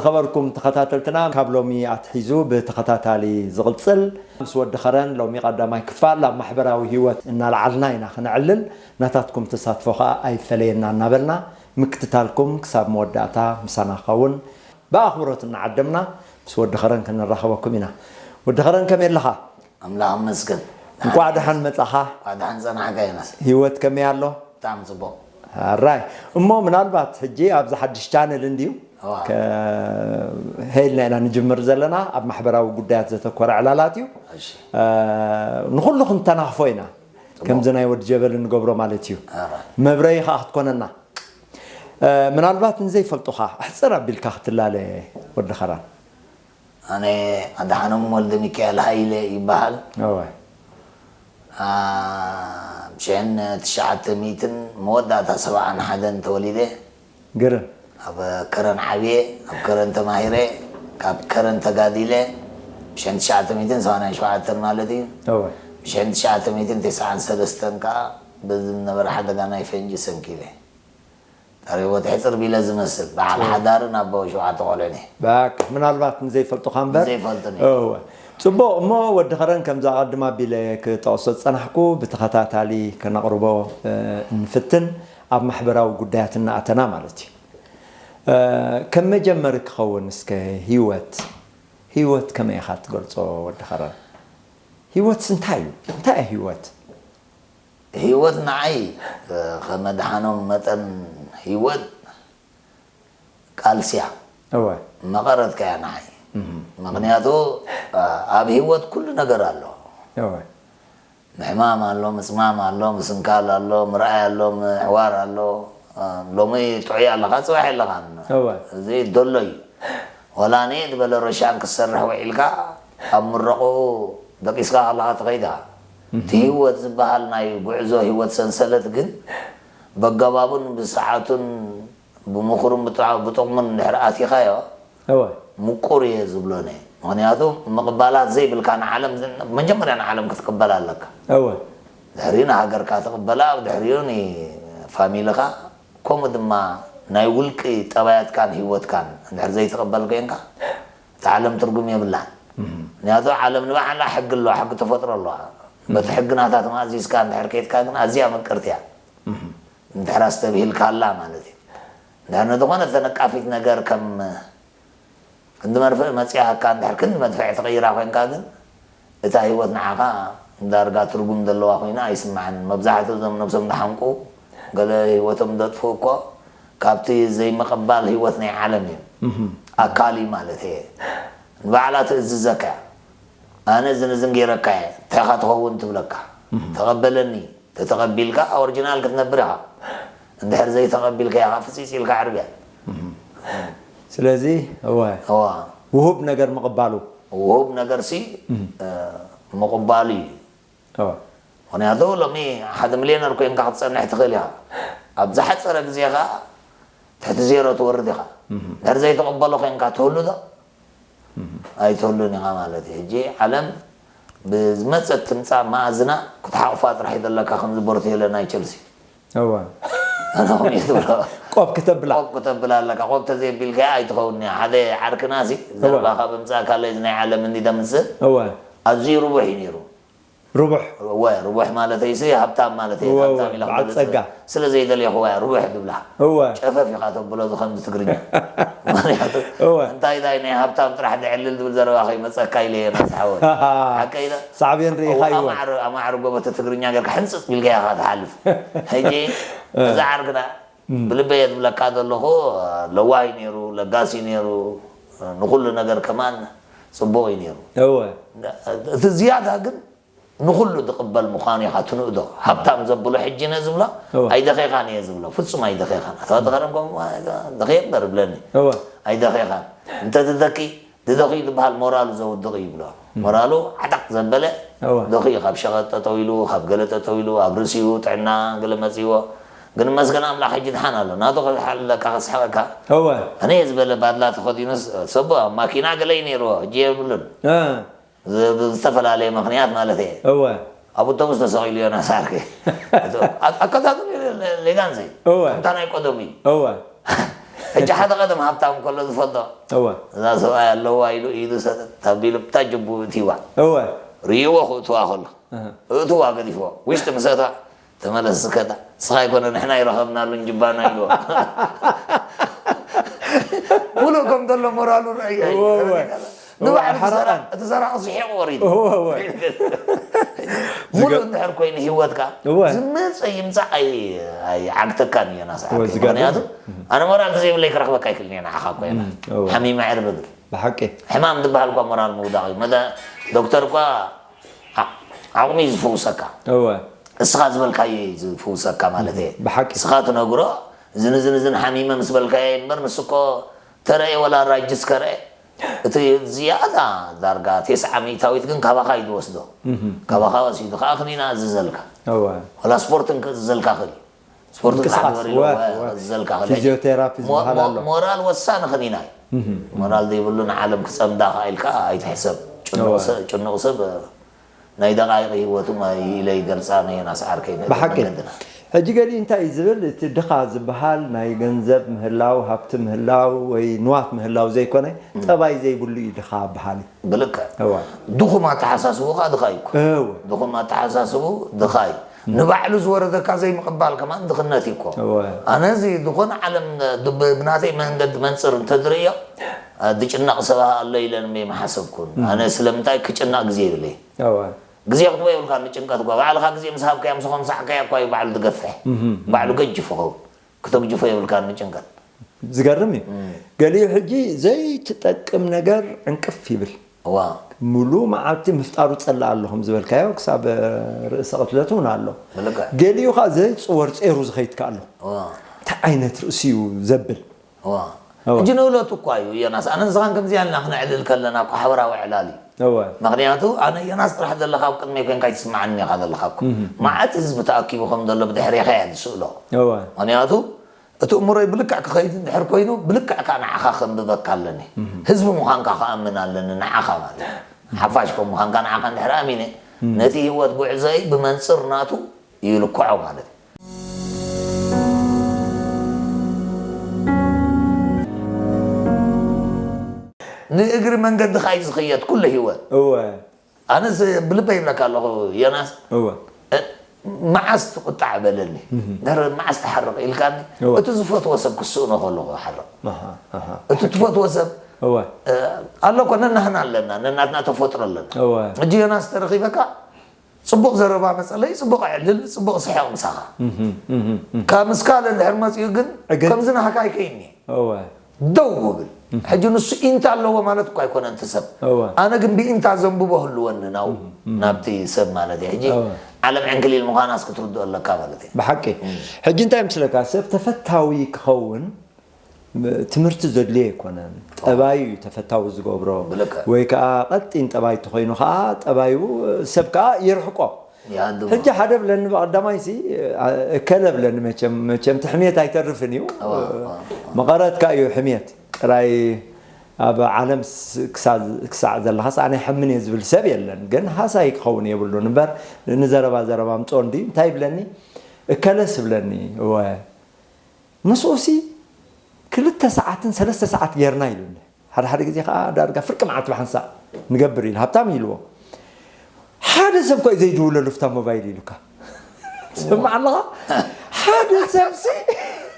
ዝኸበርኩም ተኸታተልትና፣ ካብ ሎሚ ኣትሒዙ ብተኸታታሊ ዝቕጽል ምስ ወዲ ኸረን ሎሚ ቀዳማይ ክፋል ኣብ ማሕበራዊ ህይወት እናልዓልና ኢና ክነዕልል። ናታትኩም ተሳትፎ ኸኣ ኣይፈለየና እናበልና ምክትታልኩም ክሳብ መወዳእታ ምሳና ክኸውን ብኣኽብሮት እናዓደምና ምስ ወዲ ኸረን ክንራኸበኩም ኢና። ወዲ ኸረን ከመይ ኣለኻ? ኣምላኽ ይመስገን። እንቋዕ ደሓን መጻኻ። እንቋዕ ደሓን ጸናሕካ ዮናስ። ህይወት ከመይ ኣሎ? ብጣዕሚ ጽቡቕ። ኣራይ። እሞ ምናልባት ሕጂ ኣብዚ ሓድሽ ቻነል እንድዩ እዋ። ከ-፣ ሄልና ኢና ንጅምር ዘለና። ኣብ ማሕበራዊ ጉዳያት ዘተኮረ ዕላላት እዩ። እሺ። እ፣ ንኹሉ ክንተናኽፎ ኢና። ጽቡቕ። ከምዚ ናይ ወዲ ጀበል እንገብሮ ማለት እዩ። ኣራይ። መብረዪ ኸኣ ክትኮነና። እ፣ ምናልባት ንዘይፈልጡኻ ኣሕጽር ኣቢልካ ክትላለ ወዲ ኸራን። ኣነ ኣድሓኖም ወልደ ሚካኤል ሃይለ ይበሃል። እወ። አ፣ ብ ሽሕን ትሽዓተ ሚእትን መወዳእታ ሰብዓን ሓደን ተወሊደ። ግርም። ኣብ ከረን ዓብየ፣ ኣብ ከረን ተማሂረ፣ ካብ ከረን ተጋዲለ፣ ብ ሽሕን ትሽዓተ ሚእትን ሰማንያን ሸውዓተን ማለት እዩ። እወ። ብ ሽሕን ትሽዓተ ሚእትን ተስዓን ሰለስተን ከኣ ብዝነበረ ሓደጋ ናይ ፈንጂ ሰንኪለ። ታሪኽ ሕጽር ቢለ ዝመስል፣ በዓል ሓዳርን ኣቦ ሸውዓተ ቆልዑን እየ። ባክ፣ ምናልባት ንዘይፈልጡኻ እምበር። ንዘይፈልጡኒ። እወ። ጽቡቕ፣ እሞ ወዲ ኸረን ከምዚ ኣቐድም ኣቢለ ክጠቕሶ ዝጸናሕኩ፣ ብተኸታታሊ ከነቕርቦ፣ እ፣ እንፍትን፣ ኣብ ማሕበራዊ ጉዳያት እናኣተና ማለት እዩ። እ፣ ከም መጀመሪ ክኸውን እስከ ህይወት፣ ህይወት ከመይ ኢኻ ትገልጾ ወዲ ኸረን? ህይወትስ እንታይ እዩ? እንታይ እያ ህይወት? ህይወት ንዓይ፣ እ፣ ከም ኣድሓኖም መጠን ህይወት ቃልሲ እያ። እወ። መቐረትካ እያ ንዓይ። እህ። ምኽንያቱ፣ እ፣ ኣብ ህይወት ኩሉ ነገር ኣሎ። እወ። ምሕማም ኣሎ፣ ምጽማም ኣሎ፣ ምስንካል ኣሎ፣ ምርኣይ ኣሎ፣ ምሕዋር ኣሎ። እ፣ ሎሚ ጥዑይ ኣለኻ፣ ጽባሕ የለኻን። እወ። እዚ ደሎ እዩ። ወላ ንእድ በለ ረሻን ክትሰርሕ ውዒልካ፣ ኣብ ምረቑ ደቂስካ ከለኻ ትኸይድ ኢኻ። እህ። እቲ ህይወት ዝበሃል ናይ ጉዕዞ ህይወት ሰንሰለት ግን በገባቡን ብሰዓቱን ብምኽሩን ብጥዓ-፣ ብጥቕሙን እንድሕር ኣቲኻዮ፣ እወ። ምቁር እየ ዝብሎ እየ። ምኽንያቱ ምቕባላት ዘይብልካ ንዓለም ዝ-፣ መጀመርያ ንዓለም ክትቅበላ ኣለካ። እወ። ድሕሪ ንሃገርካ ትቕበላ፣ ኣብ ድሕሪኡ ንፋሚልኻ፣ ከምኡ ድማ ናይ ውልቂ ጠባያትካን ህይወትካን እንድሕር ዘይትቕበል ኮይንካ፣ እታ ዓለም ትርጉም የብላን። እህ። ምኽንያቱ ዓለም ንባዕላ ሕጊ ኣለዋ፣ ሕጊ ተፈጥሮ ኣለዋ። በቲ ሕጊ ናታ ተማእዚዝካ እንድሕር ከይድካ ግን ኣዝያ ምቅርቲ እያ። እህ። እንድሕር ኣስተብሂልካላ ማለት እዩ። እንድሕር ንዝኾነ ተነቃፊት ነገር ከም ክንዲ መርፍእ መጺኣካ እንድሕር ክንዲ መድፍዒ ትቕይራ ኮይንካ ግን እታ ህይወት ንዓኻ ዳርጋ ትርጉም ዘለዋ ኮይና ኣይስምዓንን። መብዛሕትኡ እዞም ነብሶም ዝሓንቁ ገለ ህይወቶም ዘጥፍኡ እኮ ካብቲ ዘይምቕባል ህይወት ናይ ዓለም እዩ። እህ። ኣካል እዩ ማለት እየ። ንባዕላ ትእዝዘካ እያ። ኣነ እዝን እዝን ገይረካ እየ፣ እንታይ ኢኻ ትኸውን ትብለካ። እህ። ተቐበለኒ። ተተቐቢልካ ኦሪጂናል ክትነብር ኢኻ። እንድሕር ዘይተቐቢልካዮ ኸዓ ፍጺጽ ኢልካ ዕርብያ። እህ። ስለዚ፣ እወ። እዋ። ውሁብ ነገር ምቕባሉ። ውሁብ ነገርሲ፣ እህ። እ፣ ምቕባሉ እዩ። እወ። ምኽንያቱ ሎሚ ሓደ ሚልዮነር ኮይንካ ክትጸንሕ ትኽእል ኢኻ። ኣብ ዝሓጸረ ግዜ ኸዓ ትሕቲ ዜሮ ትወርድ ኢኻ። እህ። እንድሕር ዘይትቕበሎ ኮይንካ ትህሉ ዶ? ኣይትህሉን ኢኻ ማለት እዩ። ሕጂ ዓለም ብዝመጸት ትምጻእ መኣዝና ክትሓቑፋ ጥራሕ እዩ ዘለካ፣ ከምዚ ቦርቴለ ናይ ቸልሲ። እወ። ኣነ ከምኡ እየ ዝብሎ። ቆብ ክተብላ። ቆብ ክተብላ ኣለካ። ቆብ ተዘየቢልካያ ኣይትኸውን እያ። ሓደ ዓርክናሲ እወ። ዘረባኻ ብምጻእ ካልእ እዚ ናይ ዓለም እንዲ ደምስእ እወ። ኣዝዩ ርቡሕ እዩ ነይሩ። ርቡሕ። እወ፣ ርቡሕ ማለተይሲ ሃብታም ማለተይ፣ እወ፣ ሃብታም እወ፣ ኢላ በዓል ክትገልጽ ጸጋ። ስለ ዘይደልየኹ እያ ርቡሕ ዝብላ። እወ። ጨፈፍ ኢኻ ተብሎ ዝኸም ትግርኛ። ምኽንያቱ እወ። እንታይ ዳይ ናይ ሃብታም ጥራሕ ድዕልል ዝብል ዘረባ ከይመጸካ ኢለ እየ ናስሓወት። ሓቀይ ዶ? ሳዕቤን ርኢኻ እወ፣ እወ። ኣማዕር-፣ ኣማዕር ጎቦ እቲ ትግርኛ ጌርካ ሕንጽጽ ቢልካ ኢኻ ትሓልፍ። ሕጂ እወ። እዛ ዓርክና እም። ብልበይ እየ ዝብለካ ዘለኹ፣ ለዋህ እዩ ነይሩ፣ ለጋስ እዩ ነይሩ፣ ንኹሉ ነገር ከማን ጽቡቕ እዩ ነይሩ። እወ። እቲ ዝያዳ ግን ንኹሉ ዝቕበል ምዃኑ ኢኻ ትንእዶ። ሃብታም ዘብሎ ሕጂ ነ ዝብሎ፣ እወ። ኣይደኼኻን እየ ዝብሎ። ፍጹም ኣይደኼኻን። ኣቶ ተኸረም ከምኡ ደኼ እምበር እብለኒ። እወ። ኣይደኼኻን። እንተ ትደኪ፣ ድደኺ ዝበሃል ሞራሉ ዘውድቕ እዩ ይብሎ። እም። ሞራሉ ዓጠቕ ዘበለ እወ። ደኺ ካብ ሸቐጥ ጠጠው ኢሉ፣ ካብ ገለ ጠጠው ኢሉ፣ ኣብ ርእሲኡ ጥዕና ገለ መጺዎ። ግን መስገን ኣምላኽ ሕጂ ድሓን ኣሎ። ናቱ ክሓለካ ከስሕቐካ። እወ። ኣነ እየ ዝበለ ባድላ ተኸዲኑስ፣ ሰቦ ኣብ ማኪና ገለ እዩ ነይርዎ፣ ሕጂ የብሉን። እ። ዝ-፣ ብዝተፈላለየ ምኽንያት ማለት እየ። እወ። ኣብ ኣውቶቡስ ተሰቒሉ ዮናስ ዓርከይ። ኣ-፣ ኣከታተሉ ሌጋንሲ። እወ። ከምታ ናይ ቀደሙ እዩ። እወ። ሕጂ ሓደ ቀደም ሃብታም ከሎ ዝፈልጦ፣ እወ እዛ ሰብኣይ ኣለዋ ኢሉ ኢዱ ሰጠት ኣቢሉ ብታ ጅቡ እትዋ እወ ርእይዎ ክእትዋ ከሎ፣ እህ። እእትዋ ገዲፍዎ ውሽጢ ምሰታ ተመለስ ስከታ፣ ንስኻ ኣይኮነ ንሕና ይረኸብናሉ እንጅባና ኢልዎ። ሙሉእ ከም ዘሎ ሞራሉ ርኣያ እዩ። እወ፣ እወ። ንባዕሉ እወ፣ ሓረቓ። እቲ ሰራቒ ስሒቑ ወሪዱ። እወ፣ እወ። ሙሉእ ዝገ- እንድሕር ኮይኑ ህይወትካ እወ። ዝመፀ ይምፃእ ኣይ- ኣይዓግተካን እዩ ናስዓብ። እወ፣ ዝገርም። ምኽንያቱ ኣነ ሞራል ተዘይብለይ ክረኽበካ ኣይክልን እየ ንዓኻ እኮ እየ። እም፣ እወ። ሓሚመ ዕርብብል። ብሓቂ። ሕማም ዝበሃል እኳ ሞራል ምውዳቕ እዩ። መደ ዶክተር እኳ ዓ- ዓቕሚ እዩ ዝፈውሰካ። እወ። እስኻ ዝበልካዮ እዩ ዝፍውሰካ ማለት እየ። ብሓቂ። እስኻ ትነግሮ፣ እዝን እዝን እዝን ሓሚመ ምስ በልካዮ እምበር፣ ንሱ እኮ ተረእየ ወላ ራጅስ ከረአ፣ እቲ ዝያዳ ዳርጋ ተስዓ ሚእታዊት ግን ካባኻ እዩ ዝወስዶ። እህ። ካባኻ ወሲዱ ከዓ ክኒና እዝዘልካ። እወ። ወላ ስፖርት እንክእዝዘልካ ክእል እዩ። ስፖርት ምንቅስቃስ፣ ክትሓድበር ኢሉ እወ፣ እወ፣ እወ። እዝዘልካ ክእል። ሕጂ ፊዚዮቴራፒ ሞ- ዝበሃል ሞ- ኣሎ። ሞራል ወሳኒ ክኒና እዩ። እህ። ሞራል ዘይብሉ ንዓለም ክፀምዳ ከዓ ኢልካ ኣይትሕሰብ። ጭኑቕ እወ። ሰብ፣ ጭኑቕ ሰብ፣ ናይ ደቓይቕ ህይወቱ ኢለ ይገልፃ፣ ናይ ዮናስ ዓርከይ ነቲ ብሓቂ። መንገድና። ሕጂ ገሊኡ እንታይ እዩ ዝብል፣ እቲ ድኻ ዝበሃል ናይ ገንዘብ ምህላው፣ ሃብቲ ምህላው ወይ ንዋት ምህላው ዘይኮነ፣ እም። ጠባይ ዘይብሉ እዩ ድኻ በሃል እዩ። ብልክዕ። እወ። ድኹም ኣተሓሳስቡ ከዓ ድኻ እዩ እኮ። እወ። ድኹም ኣተሓሳስቡ ድኻ እዩ። እም። ንባዕሉ ዝወረደካ ዘይምቕባል ከማን ድኽነት እዩ እኮ። እወ። ኣነ እዚ ዝኾነ ዓለም ብ- ብናተይ መንገዲ መንፅር እንተዝርእዮ፣ አ፣ ዝጭነቕ ሰብ ኣሎ ኢለ ንመይ ምሓሰብኩን። እም። ኣነ ስለምንታይ ክጭነቕ ግዜ የብለይ። እወ። ግዜ ክትቦ የብልካ ንጭንቀት እኳ። ባዕልኻ ግዜ ምስ ሃብካዮም ስኾም ሳዕካያ እኳ እዩ ባዕሉ ዝገፍሕ። እህ፣ እህ። ባዕሉ ገጅፉ ኸውን። ክተግጅፎ የብልካ ንጭንቀት። ዝገርም እዩ። እም። ገሊኡ ሕጂ ዘይትጠቅም ነገር ዕንቅፍ ይብል። እዋ። ሙሉ መዓልቲ ምፍጣሩ ጸላእ ኣሎ ከም ዝበልካዮ ክሳብ ርእሰ ቅትለት እውን ኣሎ። ብልክዕ። ገሊኡ ኸዓ ዘይጽወር ጼሩ ዝኸይድ ከኣ ኣሎ። እዋ። እንታይ ዓይነት ርእሲ እዩ ዘብል? እዋ። እዋ። ሕጂ ንእለቱ እኳ እዩ ዮናስ፣ ኣነ ንስኻን ከምዚኣ ኢልና ክነዕልል ከለና እኮ ሓበራዊ ዕላል እዩ። እዋ። ምኽንያቱ ኣነ ዮናስ ጥራሕ ዘለኻ ኣብ ቅድመይ ኮንካ ይትስምዓኒ ኢኻ ዘለኻ እኮ። እህ። መዓት ህዝቢ ተኣኪቡ ከም ዘሎ ብድሕሬኻ እየ ዝስእሎ። እዋ። ምኽንያቱ እቲ እምሮይ ብልክዕ ክኸይድ እንድሕር ኮይኑ፣ ብልክዕ ከኣ ንዓኻ ከንብበካ ኣለኒ። እህ። ህዝቢ ምዃንካ ክኣምን ኣለኒ ንዓኻ ማለት እዩ። ሓፋሽ ከም ምዃንካ ንዓኻ እንድሕር ኣሚነ፣ እህ። ነቲ ህይወት ጉዕዞይ ብመንጽር ናቱ ይልክዖ ማለት እዩ። ንእግሪ መንገድኻ እዩ ዝኽየድ ኩሉ ህይወት። እወ። ኣነስ ብልበይ ይብለካ ኣለኹ ዮናስ። እወ። እ፣ መዓስ ትቁጣዕ በለኒ። እህ። ድሕሪ መዓስ ትሓርቕ ኢልካኒ። እወ። እቲ ዝፈትዎ ሰብ ክስእኖ ከለኹ እሓርቕ። ኣሃ፣ ኣሃ። እቲ ትፈትዎ ሰብ፣ እወ። እ፣ ኣሎ እኮ ነናህና ኣለና፣ ነናትና ተፈጥሮ ኣለና። እወ። ሕጂ ዮናስ ተረኺበካ፣ ጽቡቕ ዘረባ መጸለይ፣ ጽቡቕ ዕልል፣ ጽቡቕ ስሕቕ ምሳኻ። እህ፣ እህ፣ እህ። ካብ ምስ ካልእ እንድሕር መጺኡ ግን ዕግት። ከምዚ ናህካ ኣይከይኒ። እወ። ደው እብል። እህ። ሕጂ ንሱ ኢንታ ኣለዎ ማለት እኮ ኣይኮነን እቲ ሰብ። እወ። ኣነ ግን ብኢንታ ዘንብቦ ህልወኒ ናው እህ፣ እህ። ናብቲ ሰብ ማለት እዩ። ሕጂ እወ። ዓለም ዕንክሊል ምዃናስ ክትርድኦ ኣለካ ማለት እዩ። ብሓቂ። እህ። ሕጂ እንታይ ምስለካ፣ ሰብ ተፈታዊ ክኸውን ም-፣ ትምህርቲ ዘድልዮ ኣይኮነን። ጠባዩ እዩ ተፈታዊ ዝገብሮ። ብልክዕ። ወይ ከዓ ቀጢን ጠባይ ተኾይኑ ከዓ ጠባዩ ሰብ ከዓ ይርሕቆ። ይሃድሞ። ሕጂ ሓደ ብለኒ ብቐዳማይ ሲ፣ አ-፣ እከለ ብለኒ መቸም፣ መቸም እቲ ሕሜት ኣይተርፍን እዩ። እዋ፣ እዋ፣ እዋ። መቐረት ከዓ እዩ ሕሜት። ጥራይ ኣብ ዓለም ስ-፣ ክሳ-፣ ክሳዕ ዘለኻስ ኣነ ይሐምን እየ ዝብል ሰብ የለን። ግን ሃሳይ ክኸውን የብሉን እምበር ንዘረባ ዘረባ ምፅኦ እንዲ እንታይ ይብለኒ? እከለስ ብለኒ። እወ። ምስኡሲ ክልተ ሰዓትን ሰለስተ ሰዓት ጌርና ኢሉኒ። ሓደ ሓደ ግዜ ከዓ ዳርጋ ፍርቂ መዓልቲ ብሓንሳእ ንገብር ኢሉ ሃብታም ኢልዎ። ሓደ ሰብ እኮ እዩ ዘይድውለሉ ፍታ ሞባይል ኢሉካ። ትሰምዕ ኣለኻ? ሓደ ሰብሲ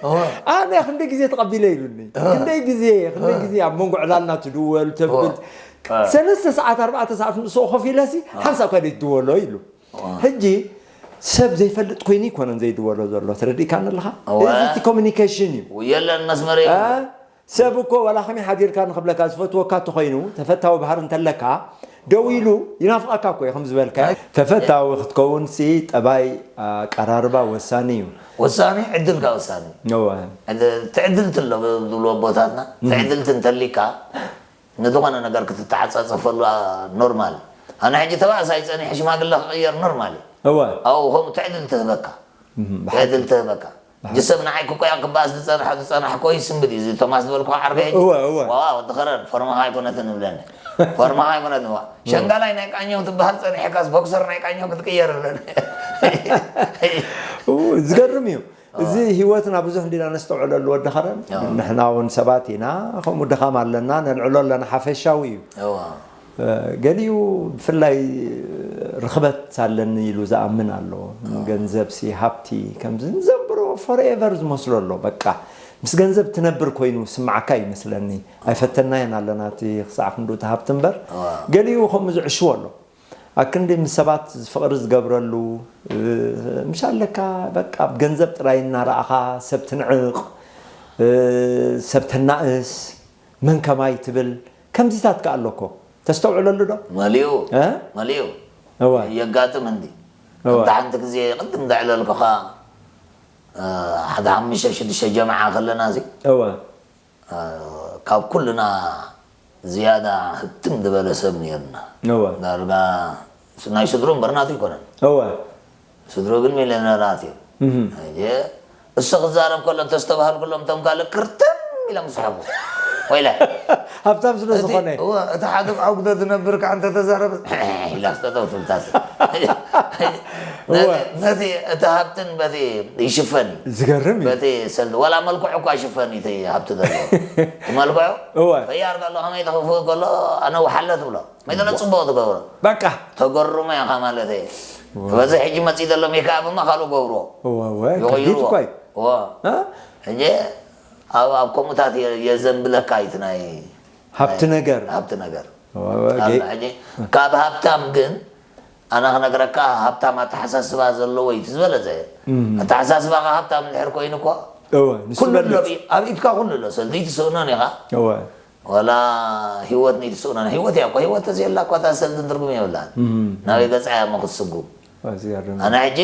እወ። ኣነ ክንደይ ግዜ ተቐቢለ ኢሉኒ። እወ። ክንደይ ግዜ፣ ክንደይ እወ። ግዜ ኣብ መንጎ ዕላልና ትድወል፣ ተብል። እወ። ሰለስተ ሰዓት፣ ኣርባዕተ ሰዓት ምስኡ ኮፍ ኢለሲ እወ። ሓንሳእ እኳ ዘይትድወሎ ኢሉ። እወ። ሕጂ ሰብ ዘይፈልጥ ኮይኑ ይኮነን ዘይድወሎ ዘሎ፣ ተረዲእካኒ ኣለኻ? እወ። እዚ እቲ ኮሚኒኬሽን እዩ። የለን መስመር እ? የለን። ሰብ እኮ ዋላ ከመይ ሓዲርካ ንኽብለካ ዝፈትወካ እንተኾይኑ፣ ተፈታዊ ባህሪ እንተለካ፣ ደው ኢሉ ይናፍቐካ እኮ እዩ፣ ከም ዝበልካ። ናይ ተፈታዊ ክትከውንሲ ጠባይ ኣቀራርባ ወሳኒ እዩ። ወሳኒ፣ ዕድል ከኣ ወሳኒ። እወ። ዕድ-፣ ትዕድልቲ ኣሎ ዝብሉ ኣቦታትና፣ እህ። ትዕድልቲ እንተሊካ፣ ንዝኾነ ነገር ክትተዓጻጸፈሉ፣ አ፣ ኖርማል። ኣነ ሕጂ ተባእሳይ ጸኒሐ ሽማግለ ክቕየር ኖርማል እዩ። እወ። ኣብኡ ከምኡ ትዕድል ትህበካ። እም፣ ብሓቂ። ትዕድል ትህበካ። ብሓቂ። ሕጂ ሰብ ንዓይ ክቆያ ክበኣስ ዝጸንሐ፣ ዝጸናሕኮ ይስንብድ እዩ። እዚ ቶማስ ዝበልኩ ዓርከይ ሕጂ። እወ፣ እወ። ዋዋ፣ ወዲ ኸረን፣ ፎርማኻ ኣይኮነትን እብለኒ። ፎርማኻ ኣይኮነትን፣ ዋ። እወ። ሸንጋላይ ናይ ቃኘው ትበሃል ጸኒሕካስ ቦክሰር ናይ ቃኘው ክትቅየር እብለኒ። እው፣ ዝገርም እዩ። እዚ ህይወትና ብዙሕ እንዲና ነስተውዕለሉ ወዲ ኸረን። ንሕና እውን ሰባት ኢና፣ ከምኡ ድኻም ኣለና፣ ነልዕሎ ኣለና፣ ሓፈሻዊ እዩ። ገሊኡ ብፍላይ ርኽበት ኣለኒ ኢሉ ዝኣምን ኣሎ። ገንዘብሲ ሃብቲ ከምዚ ንዘንብሮ ፎርኤቨር ዝመስሎ ኣሎ። በቃ ምስ ገንዘብ ትነብር ኮይኑ ስምዓካ ይመስለኒ። ኣይፈተናየን ኣለና እቲ ክሳዕ ክንዱ እቲ ሃብቲ እምበር። ገሊኡ ከምኡ ዝዕሽዎ ኣሎ። ኣክንዲ ምስ ሰባት ፍቕሪ ዝገብረሉ፣ ምሽ ኣለካ በቃ ኣብ ገንዘብ ጥራይ እናረኣኻ ሰብ ትንዕቕ፣ ሰብ ተናእስ፣ መን ከማይ ትብል፣ ከምዚታት ከኣ ኣሎ እኮ። ተስተውዕለሉ ዶ? መሊኡ፣ እ? መሊኡ። እወ። የጋጥም እንዲ። እወ። ከምታ ሓንቲ ግዜ ቅድም ዘዕለልኩኻ፣ እ፣ ሓደ ሓሙሽተ ሽዱሽተ ጀማዓ ከለና እዚ፣ እወ። እ፣ ካብ ኩልና ዝያዳ ህትም ዝበለ ሰብ ነይርና። እወ። ዳርጋ ናይ ስድሩ እምበር ናቱ ኣይኮነን። እወ። ስድሩ ግን ሚልዮነራት እዮም። እህ። ሕጂ እሱ ክዛረብ ከሎ እንተስተባሃልኩሎም እቶም ካልእ ክርትም ኢሎም ዝስሕቁ። ወይለ። ሃብታም ስለ እቲ ዝኾነ። እወ፣ እቲ ሓደ ኣብ ኣጉዶ ዝነብር ከኣ እንተተዛረበ፣ ኢላ ስጠጠው ትብል እታ ሰብ። እወ። ነቲ፣ ነቲ፣ እቲ ሃብትን በቲ ይሽፈን እዩ። ዝገርም እዩ። በቲ ሰልዲ፣ ዋላ መልክዑ እኳ ይሽፈን እዩ እቲ ሃብቲ ዘለዎ። እቲ መልክዑ እወ። ፈያር ከሎ፣ ከመይ ተኽፍእ ከሎ፣ ኣነ ወሓለ ትብሎ። መይተለ ጽቡቕ ትገብሮ። በቃ። ተገርሞ ኢኻ ማለት እዩ። እወ። በዚ ሕጂ መጺእ ዘሎ ሜክኣፕ እማ ካልእ ገብሮ። እወ፣ እወ፣ ይቕይርዎ። ከቢድ እኮ እዩ። እወ። እ? ሕጂ ኣብ፣ ኣብ ከምኡታት የ-፣ የዘንብለካ እዩ እቲ ናይ ሃብቲ ናይ ነገር። ሃብቲ ነገር። እወ፣ እወ፣ ኣላ ጌ-፣ ሕጂ ካብ ሃብታም ግን ኣነ ክነግረካ ሃብታም ኣተሓሳስባ ዘለዎ እዩ እቲ ዝበለጸ። እም። ኣተሓሳስባኻ ሃብታም እንድሕር ኮይኑ እኮ እወ፣ ንሱ ኩሉ ኣሎ፣ ይበልጽ። ኣብ ኢድካ ኩሉ ኣሎ። ሰልዲ ትስእኖን ኢኻ። እወ። ዋላ ህይወት ነይትስእኖን። ህይወት እያ እኮ። ህይወት ተዘየላ እኳ እታ ሰልድን ትርጉም የብላን። እም። ናበይ ገጻ እያ እሞ ክትስጉም? እወ፣ እዚ ኣርድና። ኣነ ሕጂ፣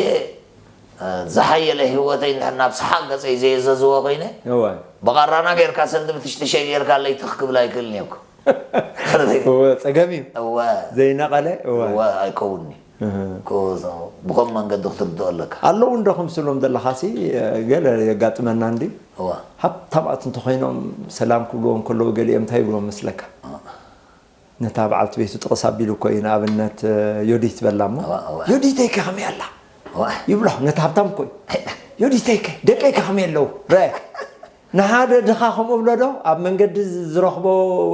እ፣ ዝሓየለ ህይወተይ እንድሕር ናብ ሰሓቕ ገጸይ ዘየዘዝዎ ኮይነ፣ እወ። ብቓራና ጌርካ ሰልዲ ብትሽትሸይ ጌርካ ለይትኽ ክብል ኣይክእልን እየ እኮ። እወ፣ ጸገም እዩ። እወ። ዘይነቐለ፣ እወ። እወ፣ ኣይከውንኒ። እህ። ኮ-፣ ብኸም መንገዲ ክትርድኦ ኣለካ። ኣለዉ እንዶ ክምስሎም ዘለኻሲ፣ ገለ የጋጥመና እንዲ? እወ። ሃብታማት እንተኾይኖም ሰላም ክብልዎ እንከለዉ ገሊኦም እንታይ ይብልዎም መስለካ? እወ። ነታ በዓልቲ ቤቱ ጥቕስ ኣቢሉ እኮ እዩ፣ ንኣብነት፣ ዮዲት በላ እሞ፣ እወ፣ እወ። "ዮዲተይ ከ ከመይ ኣላ?" እወ። ይብሎ፣ ነቲ ሃብታም እኮ እዩ። "ዮዲተይ ከ፣ ደቀይ ከ ከመይ ኣለዉ?" ረአ። ንሓደ ድኻ ከምኡ ብሎ ዶ? ኣብ መንገዲ ዝረኽቦ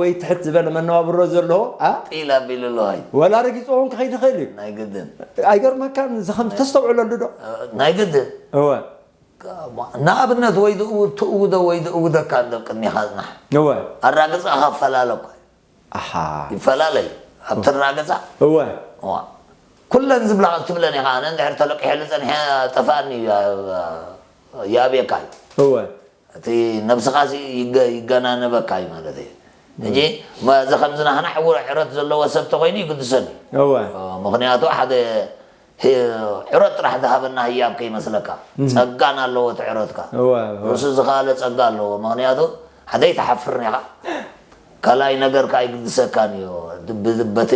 ወይ ትሕት ዝበለ መነባብሮ ዘለዎ፣ አ? ጢል ኣቢሉ ኣሎ፣ ኣይ። ወላ ረጊጽዎ እውን ክኸይድ ይኽእል እዩ። ናይ ግድን። ኣይገርመካን? እዚ ከም ተስተውዕለሉ ዶ? ናይ ግድን። እወ። ንኣብነት ወይ ዝእው-፣ ትእውዶ ወይ ዝእውደካ እንዶ ቅድሜኻ ዝናሕ። እወ። ኣራግጻኻ ፈላለ እኮ እዩ። ኣሓ። ይፈላለ እዩ። ኣብ ትራገጻ። እወ። እዋ። ኩለን ዝብላ ትብለን ኢኻ። ኣነ እንድሕር ተለቂሐሉ ጸኒሐ ጠፋኣኒ እዩ፣ ያ-፣ ያቤካ እዩ። እወ። እቲ ነብስኻ ሲ ይገ-፣ ይገናነበካ እዩ ማለት እዩ። ሕጂ፣ መ-፣ እዚ ከምዚ ናህና ዕውር ዕረት ዘለዎ ሰብ ተኾይኑ ይግድሰኒ። እወ። እ፣ ምኽንያቱ ሓደ ህ-፣ ዕረት ጥራሕ ዝሃበና ህያብ ከይመስለካ። እም። ጸጋን ኣለዎ እቲ ዕረትካ። እወ፣ እወ። ርእሱ ዝኸኣለ ጸጋ ኣለዎ። ምኽንያቱ፣ ሓደ ኣይትሓፍርን ኢኻ። ካልኣይ ነገር ከኣ ይግድሰካን እዩ። ብ-፣ በቲ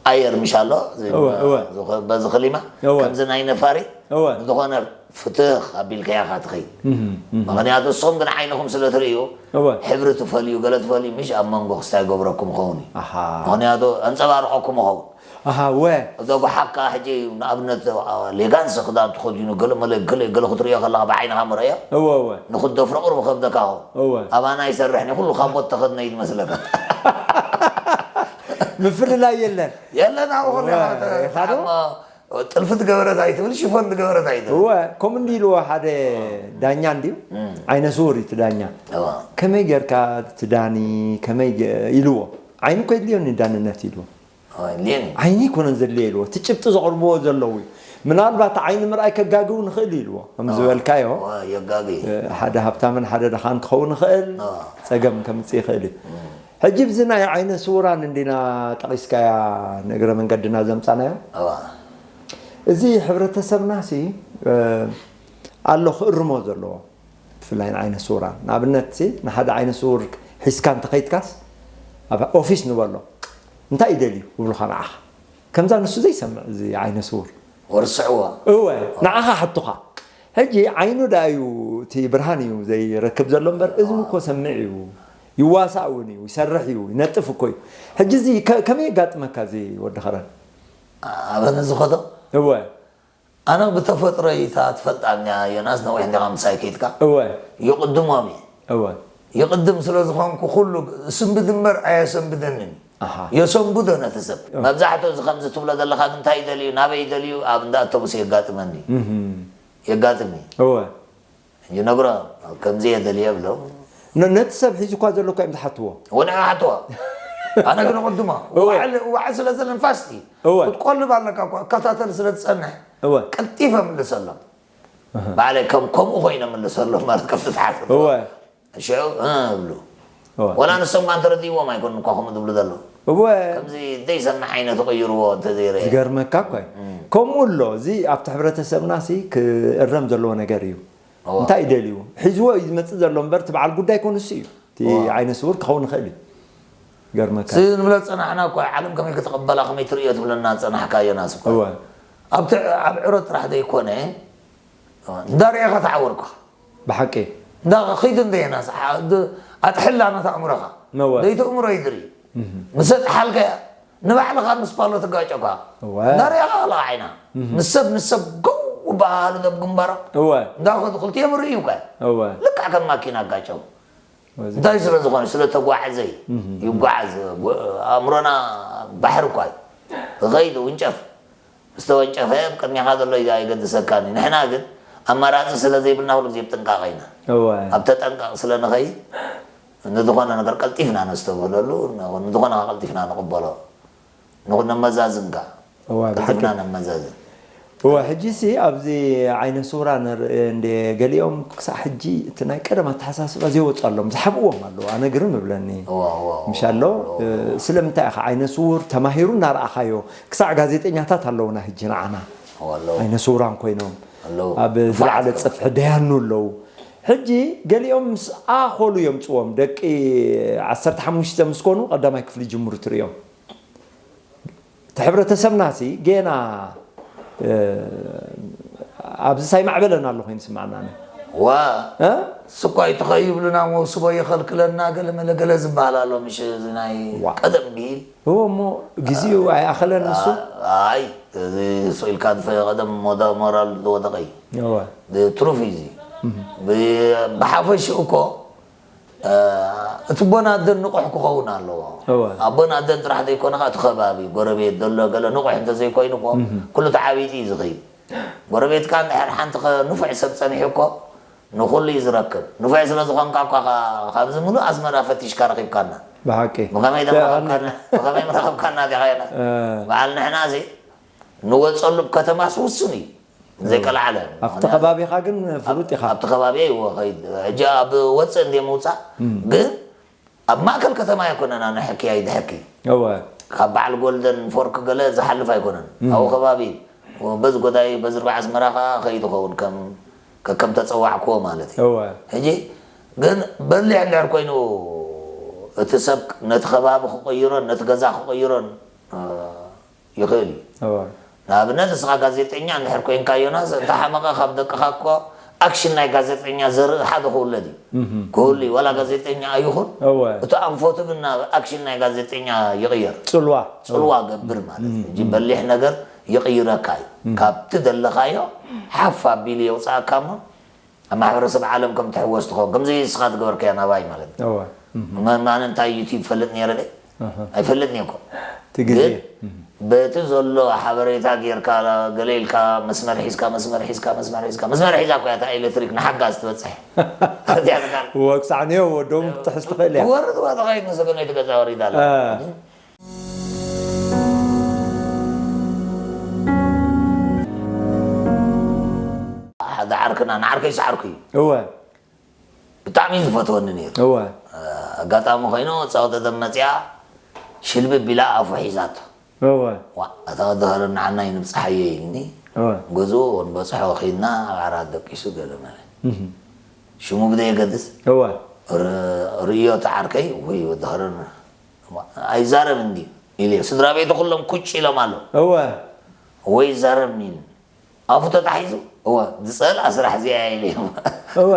ኣየር ምሽ ኣሎ፣ እዚ እወ፣ እወ። ዝኸ-፣ በዚ ክሊማ፣ እወ። ከምዚ ናይ ነፋሪት፣ እወ። ንዝኾነ ፍትኽ ኣቢልካያ ኢኻ ትኸይድ። እህ፣ እህ። ምኽንያቱ ንስኹም ግን ዓይንኹም ስለ ትርእዩ፣ እወ። ሕብሪ ትፈልዩ፣ ገለ ትፈልዩ፣ ምሽ ኣብ መንጎ ክስታይ ገብረኩም ይኸውን እዩ። ኣሃ። ምኽንያቱ ኣንጸባርቐኩም ይኸውን። ኣሃ፣ እወ። እዛ ጓሓካ ሕጂ ንኣብነት፣ አ፣ ሌጋንስ ክዳን ተኸዲኑ ገለ መለ-፣ ገለ፣ ገለ ክትርእዮ ከለኻ ብዓይንኻ ምረእዮ። እወ፣ እወ። ንኽትደፍሮ ቁሩብ ከብደካ ይኸውን። እወ። ኣባና ይሰርሕን እዩ፣ ኩሉ ካቦት ተኸድነ እዩ ዝመስለካ። ምፍልላይ የለን። የለን፣ ኣብኡ ከሎ እወ፣ ኢኻ ተ-፣ ኢኻ ዶ? ተዓሞ-፣ ጥልፊ ዝገበረት ኣይትብል፣ ሽፎን ዝገበረት ኣይትብል። እወ፣ ከምኡ እንዲ ኢልዎ ሓደ ዳኛ እንድዩ፣ እም። ዓይነ ስውር እዩ እቲ ዳኛ። እወ። ከመይ ጌርካ ትዳኒ፣ ከመይ ገ-፣ ኢልዎ። ዓይኒ እኮ የድልዮኒ ዳንነት ኢልዎ። እወ፣ የድልየኒ። ዓይኒ ኣይኮነን ዘድልዮ ኢልዎ፣ እቲ ጭብጢ ዘቕርብዎ ዘለዉ እዩ። ምናልባት ዓይኒ ምርኣይ ከጋግው ንኽእል እዩ ኢልዎ፣ ከም እወ። ዝበልካዮ። እወ፣ የጋግይ። እ፣ ሓደ ሃብታምን ሓደ ድኻን ክኸውን ይኽእል፣ እወ። ጸገም ከምጽእ ይኽእል እዩ። እም። ሕጂ ብዚ ናይ ዓይነ ስውራን እንዲና ጠቒስካያ ንእግረ መንገድና ዘምጻናዮ። እዋ። እዚ ሕብረተሰብናሲ፣ እ፣ ኣሎ ክእርሞ ዘለዎ፣ ብፍላይ ንዓይነ ስውራን። ንኣብነትሲ ንሓደ ዓይነ ስውር ሒዝካ እንተኸይድካስ፣ ኣብ ኦፊስ ንበሎ፣ "እንታይ እዩ ደልዩ?" ይብሉኻ ንዓኻ። ከምዛ ንሱ ዘይሰምዕ እዚ ዓይነ ስውር። ወርስዕዎ። እወ፣ ንዓኻ ሕቱኻ። ሕጂ ዓይኑ ደኣ እዩ፣ እቲ ብርሃን እዩ ዘይረክብ ዘሎ እምበር፣ እዝኑ እኮ ሰምዕ እዩ። ይዋሳእ እውን እዩ፣ ይሰርሕ እዩ፣ ይነጥፍ እኮ እዩ። ሕጂ እዚ ከ-፣ ከመይ የጋጥመካ እዚ ወዲ ኸረን? ኣበነ ዝኸዶ? እወ። ኣነ ብተፈጥሮይ እታ ትፈልጣ እኒኣ ዮናስ፣ ነዊሕ እንዲኻ ምሳይ ከይድካ እወ ይቕድሞም እየ። እወ ይቕድም ስለ ዝኾንኩ ኩሉ ስንብድ እምበር ኣየሰንብደንን እዩ። ኣሃ። የሰንብዶ ነቲ ሰብ። እወ። መብዛሕትኡ እዚ ከምዚ ትብሎ ዘለኻ ግን እንታይ ይደልዩ፣ ናበይ ይደልዩ፣ ኣብ እንዳ ኣውቶቡስ የጋጥመኒ። እህም። የጋጥም እዩ። እወ። ይነግሮ፣ ከምዚ እየ ደልየ ብሎ። ነ-፣ ነቲ ሰብ ሒዙ እኳ ዘሎ እኳ እዮም ዝሓትዎ። ወንዒ ሓትዎ። ኣነ ግን ቅድሞ እወ። ዋዕል፣ ዋዕል ስለ ዘሎ ንፋስቲ። እወ። ክትቆልብ ኣለካ እኳ፣ እከታተል ስለ ትጸንሕ። እወ። ቀልጢፈ ምልሰሎም። እህ። ባዕለይ ከም፣ ከምኡ ኮይነ ምልሰሎም ማለት ከም ትትሓት። እወ። ሽዑ፣ እ፣ እብሉ። እወ። ወላ ንሶም ከኣ እንተረዲእዎም ኣይኮኑን እኳ ከምኡ ዝብሉ ዘለዉ። እወ። ከምዚ ዘይሰምዕ ዓይነት ይቕይርዎ እንተዘይረኣየ። ዝገርመካ እኮ እዩ። እም። ከምኡ ኣሎ። እዚ ኣብቲ ሕብረተሰብና ሲ ክእረም ዘለዎ ነገር እዩ። እወ። እንታይ እዩ ደልዩ? ሒዝዎ እዩ ዝመጽእ ዘሎ እምበር፣ እቲ በዓል ጉዳይ ኮኑ እሱ እዩ። እቲ እወ። ዓይነ ስውር ክኸውን ይኽእል እዩ። ገርመካ። እዚ ንብሎ ዝጸናሕና እኮ፣ ዓለም ከመይ ክትቕበላ፣ ከመይ ትርእዮ ትብለና ዝጸናሕካ ዮናስ እኮ። እወ። ኣብቲ፣ ኣብ ዕረት ጥራሕ ዘይኮነ፣ እንዳርኣኻ ተዓወርካ። ብሓቂ። እንዳ ኺድ እንደ ዮናስ፣ ዓ-፣ ድ-፣ ኣጥሕላ ናታ ኣእምሮኻ። እወ። ዘይትእምሮ ይድሪ። እህ። ምስ ኣጥሓልካያ፣ ንባዕልኻ ምስ ፓሎ ትጋጨካ። እወ። እንዳርኣኻ ኣለኻ ዓይና። እህ። ምስ ሰብ፣ ምስ ሰብ ገው በሃሉ ደብ ግንባሮም። እወ። እንዳኸዱ ክልቲኦም ርእዩ እኮ። እወ። ልክዕ ከም ማኪና ኣጋጨው። ወዚ እንታይ ስለ ዝኾነ? ስለ ተጓዕዘ እዩ። እህ። ይጓዓዝ። ጎ-፣ ኣእምሮና ባሕሪ እኳ እዩ። ይኸይድ፣ ውንጨፍ። ምስ ተወንጨፈ፣ ኣብ ቅድሜኻ ዘሎ እዩ፣ ኣይገድሰካን እዩ። ንሕና ግን ኣማራጺ ስለ ዘይብልና፣ ኩሉ ግዜ ብጥንቃቐ ኢና። እወ። ኣብ ተጠንቀቕ ስለ ንኸይድ፣ ንዝኾነ ነገር ቀልጢፍና ነስተብህለሉ፣ ንዝኾነ ቀልጢፍና ንቕበሎ። ንኹ-፣ ነመዛዝን ከኣ። እወ፣ ቀልጢፍና ብሓቂ። ነመዛዝን። እወ፣ ሕጂሲ ኣብዚ ዓይነ ስውራ ንርኢ እንደ ገሊኦም ክሳዕ ሕጂ እቲ ናይ ቀደም ኣተሓሳስባ ዘይወፁ ኣለዎም፣ ዝሓብእዎም ኣለዉ። ኣነ ግርም እብለኒ። እወ፣ እወ፣ እወ፣ ምሽ ኣሎ? እወ፣ እወ። ስለምንታይ ኢኻ ዓይነ ስውር ተማሂሩ እናረኣኻዮ፣ ክሳዕ ጋዜጠኛታት ኣለዉና ሕጂ ንዓና። እወ፣ ኣለዉ። ዓይነ ስውራን ኮይኖም ኣለዉ። ኣብ ንፉዓት ዝለዓለ ኣለዉ። ጽፍሒ ደያኑ ኣለዉ። ሕጂ ገሊኦም ምስ ኣኸሉ የምጽዎም፣ ደቂ ዓሰርተ ሓሙሽተ ምስ ኮኑ ቀዳማይ ክፍሊ ይጅምሩ ትርእዮም። እቲ ሕብረተሰብና ሲ ጌና፣ እ፣ ኣብዚ ሳይማዕበለን ኣሎ ኮይኑ ይስምዓና ኣነ። ዋ፣ እ? ስኳይ ትኸዩ ይብሉና፣ መውስቦ ይኸልክለና፣ ገለ መለ ገለ ዝበሃል ኣሎ፣ ምሽ እዚ ናይ ዋ። ቀደም ብሂል። እዎ፣ እሞ ግዜኡ ኣይኣኸለን ንሱ? ኣ-፣ ኣይ፣ እዚ ስኢልካ ዝፈ-፣ ቀደም ሞዳ ሞራል ዝወደቐ እዩ። እወ። ትሩፍ እዩ እዚ። እህ። ብ-፣ ብሓፈሽኡ እኮ፣ እ፣ እቲ ኣቦን ኣደን ንቑሕ ክኸውን ኣለዎ። እወ። ኣቦን ኣደን ጥራሕ ዘይኮነ፣ እቲ ከባቢ፣ ጎረቤት ዘሎ ገለ ንቑሕ እንተዘይኮይኑ እኮ፣ እህ። ኩሉ ተዓቢጡ እዩ ዝኸይድ። ጎረቤትካ እንድሕር ሓንቲ ከ-፣ ንፉዕ ሰብ ጸኒሑ እኮ፣ ንኹሉ እዩ ዝረክብ። ንፉዕ ስለ ዝኾንካ እኳ፣ ካ-፣ ካብዚ ምሉእ ኣስመራ ፈቲሽካ ረኺብካና። ብሓቂ። ብኸመይ ተ-፣ ደም ረኸብካና? ብኸመይ ረኸብካና ዲኻ? እ። በዓል ንሕና እዚ ንወጸሉ ከተማስ ውሱን እዩ። ዘይቀልዓለ። ኣብቲ ምኽንያቱ ከባቢኻ ግን ፍሉጥ ኢኻ። ኣብቲ ከባቢ እዎ ኸይድ። ሕጂ ኣብ ወጽእ እንደ ምውጻእ እም። ግን ኣብ ማእከል ከተማ ኣይኮነን ኣነ ሕክያይ ድሕኪ። እወ። ካብ በዓል ጎልደን ፎርክ ገለ ዝሓልፍ ኣይኮነን። እም። ኣብኡ ከባቢ በዚ ጎዳይ በዚ ርባዕ ኣስመራ ኸዓ ኸይድ ኸውን ከም፣ ከከም ተጸዋዕክዎ ማለት እዩ። እወ። ሕጂ ግን በሊሕ እንድሕር ኮይኑ እቲ ሰብ ነቲ ከባቢ ክቕይሮን ነቲ ገዛ ክቕይሮን፣ እ፣ ይኽእል እዩ። እወ። ንኣብነት፣ ንስኻ ጋዜጠኛ እንድሕር ኮይንካ፣ ዮናስ፣ እንተ ሓመቐ ካብ ደቅኻ እኮ ኣክሽን ናይ ጋዜጠኛ ዘርኢ ሓደ ክውለድ እዩ። እህ። ክህሉ እዩ። ዋላ ጋዜጠኛ ኣይኹን፣ እወ። እቲ ኣንፈቱ ግን ናብ ኣክሽን ናይ ጋዜጠኛ ይቕየር። ጽልዋ። ጽልዋ ገብር ማለት እዩ። እህ። ሕጂ በሊሕ ነገር ይቕይረካ እዩ። እህ። ካብቲ ዘለኻዮ ሓፍ ኣቢሉ የውጽኣካ እሞ፣ ኣብ ማሕበረሰብ ዓለም ከም ትሕወስ ትኸውን። ከምዚ ንስኻ ትገበርካዮ ናባይ ማለት እዩ። እወ። እህ። መ-፣ ማነ እንታይ ዩትዩብ ፈልጥ ነይረ ደ? ኣሃ። ኣይፈልጥን እየ እኮ። እቲ ግዜ። ግን እህ። በቲ ዘሎ ሓበሬታ ጌርካ፣ ገለ ኢልካ፣ መስመር ሒዝካ፣ መስመር ሒዝካ፣ መስመር ሒዝካ፣ መስመር ሒዛ እኮ እያ እታ ኤሌክትሪክ ንሓጋዝ ትበጽሕ። እዚኣ ትካል። እወ፣ ክሳዕ ኔው ወዶም ክትጥሕስ ትኽእል እያ። ትወርድ እዋ ተኻይድ ንሰገነይቲ ገዛ ወሪዳ ኣላ። እ። ሓደ ዓርክና፣ ንዓርከይ ሰዓርኩ እዩ። እወ። ብጣዕሚ እዩ ዝፈትወኒ ነይሩ። እወ። ኣጋጣሚ ኮይኑ፣ ጻወተ ደም መጽያ፣ ሽልብብ ኢላ ኣፉ ሒዛቶ። እወ። ዋ፣ እታ ወዲ ኸረን ንዓና ይንብጽሓዮ ኢልኒ። እወ። ገዝኡ ንበጽሖ ኺድና፣ ኣብ ዓራት ደቂሱ ገለ መለ። እህ። ሽሙ ብደየገድስ፣ እወ። ር-፣ ርእዮ እቲ ዓርከይ፣ ወይ ወዲ ኸረን፣ ኣይዛረብን ድዩ? ኢለ። ስድራ ቤቱ ኩሎም ኩጭ ኢሎም ኣለዉ። እወ። ወይ ይዛረብኒ ኢሉ። ኣፉ ተታሒዙ፣ እወ፣ ዝጸልኣ ስራሕ እዚኣ እያ ኢለ። እወ።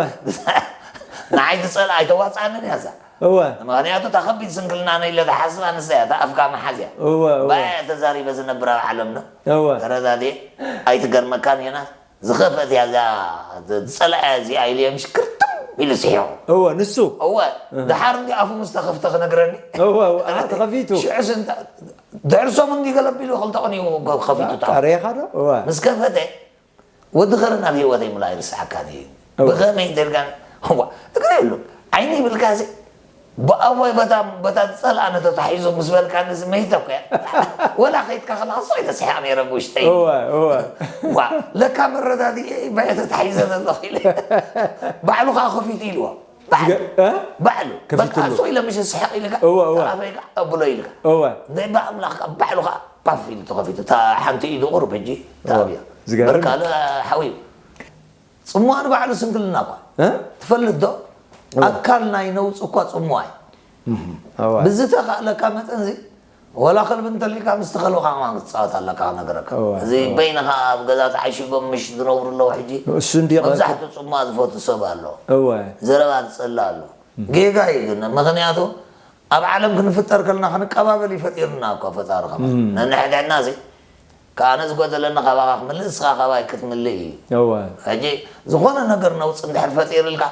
ንዓይ ዝጸልኣ ኣይተዋጽኣንን እያ እዛ። እወ ምክንያቱ እታ ከቢድ ስንክልና ነይለ ዝሓስብ ኣንስታ እያ እታ ኣፍካ መሓዝያ እወ እወ ባያ ተዛሪበ ዝነብር ኣብ ዓለምና እወ ተረዳድየ ኣይትገርመካን ዮናስ ዝኸፈት እያ እዛ ዝፀልዐ እዚኣ ኢሉ እዮም ሽክርትም ኢሉ ስሒቑ እወ ንሱ እወ ድሓር እንዲ ኣፉ ምስ ተኸፍተ ክነግረኒ እወ እወ ኣ ተኸፊቱ ሽዑስ እንተ ድሕሪ ሰሙን እንዲ ገለቢሉ ክልተ ቀን እዩ ከፊቱ ጣፍ ሬኻ ዶ እወ ምስ ከፈተ ወዲ ኸረን ኣብ ህይወተይ ምላ ኣይርስዓካን እዩ ብኸመይ እንተልካ እዋ እግረ የብሉ ዓይኒ ይብልካ ሲ ብኣፎይ በታ በታ ዝፀልኣነ ተታሒዙ ምስ በልካ ንስመይተ እኮ እያ ወላ ከይትካ ከለካ ሶይ ተስሒቕ ነይረ ብውሽጠይ እወ እወ ዋ ለካ መረዳድኤ በየ ተታሒዘ ዘለኹ ኢለ ባዕሉ ከዓ ከፊቱ ኢልዎ ባዕሉ እ? ባዕሉ ከፊቱ በቃ ኣሎ። ሶይ ለምሽ ስሕቕ ኢልካ እወ፣ እወ። ኣፈይ ከዓ ብሎ ኢልካ እወ ናይ ብኣምላኽ ከዓ ባዕሉ ከዓ ፓፍ ኢሉ ተኸፊቱ እታ ሓንቲ ኢዱ ቁሩብ ሕጂ ተኣብያ ዝገርም። በርካለ ሓውዩ ፅሙዋ ንባዕሉ ስንክልና እኳ እ? ትፈልጥ ዶ ኣካል ናይ ነውፂ እኳ ፅሙዋ እዩ እወ ብዝተኻእለካ መጠን ዚ ወላ ከልቢ እንተሊካ ምስቲ ከልብኻ ከማን ክትፃወት ኣለካ ክነገረካ እወ፣ እዚ በይንኻ ኣብ ገዛ ተዓሺጎም ምሽ ዝነብሩ ኣለዉ ሕጂ እሱ እንዲ መብዛሕትኡ ፅሙዋ ዝፈቱ ሰብ ኣሎ እወ ዘረባ ዝፀላ ኣሎ ጌጋ እዩ ግን ምክንያቱ ኣብ ዓለም ክንፍጠር ከለና ክንቀባበል ይፈጢርና እኳ ፈጣሪ ከማ ነንሕድሕድና እዚ ከኣነ ዝጎደለኒ ካባኻ ክምልእ እስኻ ካባይ ክትምልእ እዩ እወ ሕጂ ዝኾነ ነገር ነውፅ እንድሕር ፈጢርልካ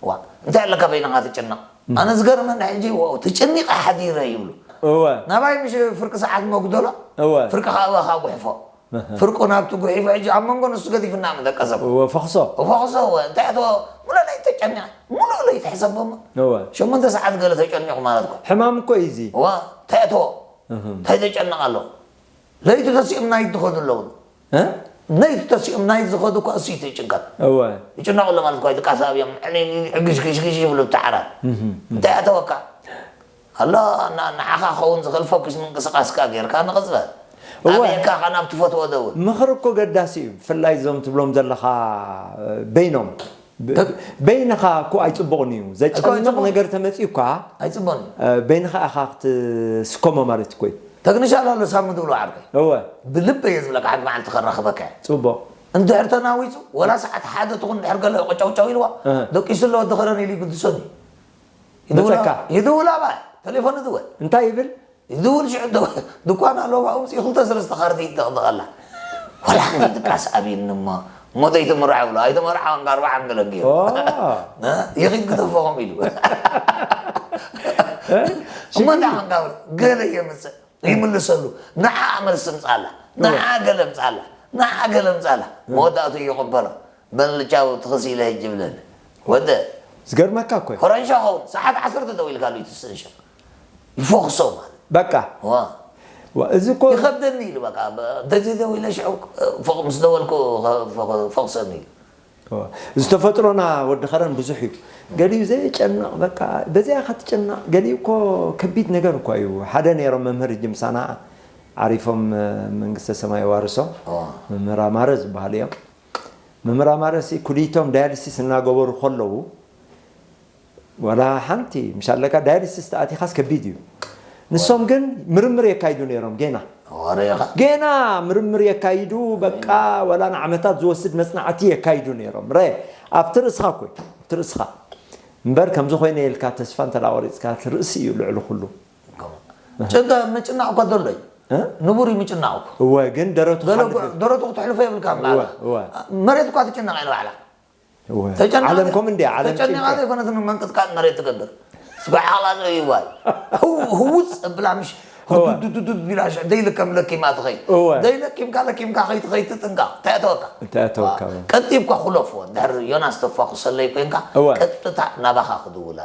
ዋ እንታይ ኣለካ በይንኻ ትጭነቕ ኣነ ዝገርመኒ ሕጂ ዋው ተጨኒቐ ሓዲረ ይብሉ እወ ናባይ ምሽ ፍርቂ ሰዓት መጉደሎ እወ ፍርቂ ካባኻ ጉሕፎ ፍርቁ ናብቲ ጉሒፎ ሕጂ ኣብ መንጎ ንሱ ገዲፍና ምደቀሰብ እወ ፈኽሶ ፈኽሶ እወ እንታይ ኣተዎ ሙሉእ ለይቲ ተጨኒቐ ሙሉእ ለይቲ ሕሰቦሞ እወ ሸሞንተ ሰዓት ገለ ተጨኒቑ ማለት እኮ ሕማም እኮ እዩ እዚ እዋ እንታይ ኣተዎ እንታይ ተጨነቕ ኣሎ ለይቲ ተሲኦም ናይት ዝኸዱ ኣለዉ እ? ነይቲ ተሲኦም ናይት ዝኸዱ እኳ እሱ እዩ ጭንቀት እወ ይጭነቑ ኣሎ ማለት እኳ ድቃስ ኣብዮም ሕግሽግሽግሽ ይብሉ ብቲ ዓራት እንታይ ኣተወካ ኣሎ ንዓኻ ክኸውን ዝኽእል ፎክስ ምንቅስቃስካ ጌርካ ንቕፅበት እወ። ኣበየካ ኻ ናብ ትፈትዎ ደውል ምኽሪ እኮ ገዳሲ እዩ ብፍላይ እዞም ትብሎም ዘለኻ በይኖም ብ- በይንኻ እኮ ኣይፅቡቕን እዩ ዘጨንቕ ኣይፅቡቕን። ነገር ተመፂኡ እኳ ኣይፅቡቕን እዩ እ፣ በይንኻ ኢኻ ክትስከሞ ማለት እኮ እዩ ተክንሻል ኣሎ ሳሚ ትብሎ ዓርከይ እወ ብልበ እየ ዝብለካ ሓንቲ መዓልቲ ከራኽበካ እየ ፅቡቕ እንድሕር ተናዊፁ ወላ ሰዓት ሓደ ትኹን እንድሕር ገለ ቀጫውጫው ኢልዋ እህ። ደቂሱ ኣለዎ ድኸረን ኢሉ ይግድሶን እዩ ይድውላ መፀካ? ይድውላ ባ ቴሌፎን ይድወል እንታይ ይብል ይድውል ሽዑ ደ- ድኳን ኣለዎ ብኡ ምፅኡ ክልተ ሰለስተ ካርቲ ይጠቕጠቐላ ዋላ ክንደይ ድቃስ ኣብይኒ እሞ እሞ ዘይትምርዖ ብሎ ኣይተመርዓወን ጋርባዓን ገለግዮ ኦ፣ ይኺድ ክተፈኹም ኢሉ እሞ እንታይ ክንጋብር ገለ የምፅእ ይምልሰሉ ንዓ መልሲ ምፃላ ንዓ ገለ ምፃላ ንዓ ገለ ምፃላ መወዳእቱ ይቕበሎ በልጫው ትኽስ ኢለ ህጅ ብለኒ ወደ ዝገርመካ እኮ እዩ። ኮረንሾ ኸውን ሰዓት ዓሰርተ ደው ኢልካሉ ይትስእንሾ ይፎኽሶ ማለት በቃ ዋ ዋ፣ እዚ እኮ ይኸብደኒ ኢሉ በቃ እንተዘይ ደው ኢለ ሽዑ ፎቕ ምስ ደወልኩ ፎኽሰኒ ኢሉ ዋ፣ እዚ ተፈጥሮና ወዲ ኸረን ብዙሕ እዩ። ገሊኡ ዘየጨንቕ በቃ በዚኣ ኢኻ ትጨነቕ። ገሊኡ እኮ ከቢድ ነገር እኮ እዩ። ሓደ ነይሮም መምህር እጂ ምሳና ዓሪፎም መንግስተ ሰማይ የዋርሶም ዋ መምህር ኣማረ ዝበሃሉ እዮም። መምህር ኣማረ ሲ ኩሊቶም ዳያሊሲስ እናገበሩ ከለዉ ዋላ ሓንቲ ምሽ ኣለካ ዳያሊሲስ ተኣቲኻስ ከቢድ እዩ። ንሶም ግን ምርምር የካይዱ ነይሮም ጌና ወሬኻ ጌና ምርምር የካይዱ በቃ ወላ ንዓመታት ዝወስድ መጽናዕቲ የካይዱ ነይሮም። ረ ኣብቲ ርእስኻ እኮ እዩ፣ ኣብቲ ርእስኻ እምበር ከምዚ ኮይነ ኢልካ ተስፋ እንተ ቆሪፅካ እቲ ርእሲ እዩ ልዕሊ ኩሉ። ጭንቀ ምጭናቕ እኮ ዘሎ እዩ እ? ንቡር እዩ ምጭናቕ እኮ እወ ግን ደረቱ ገለ ክሓልፍ እኮ ደረቱ ክትሕልፎ የብልካ እወ ማለት እወ መሬት እኳ ትጭነቕ እየ ንባዕላ እወ ተጨኒቓ ዓለም ከም እንዲ ዓለም ተጨኒቓ ጭንቀት ዘይኮነትን መንቅጥቃጥ መሬት ትገብር ስበ ዓቕላ ዘእይዋይ ህውፅ ብላ ምሽ እወ። ዱዱዱዱ ቢላ ሽዕ ደይልከም ለኪማ ትኸይድ እወ። ደይለኪምካ ለኪምካ ከይትኸይድ ትጥንቀቕ ተእተወካ ተእተወካ። ቀልጢፍካ ኩለፍዎ ድሕሪ ዮናስ ተፋኩሰለይ ኮንካ እወ። ቀጥታ ናባኻ ክድውላ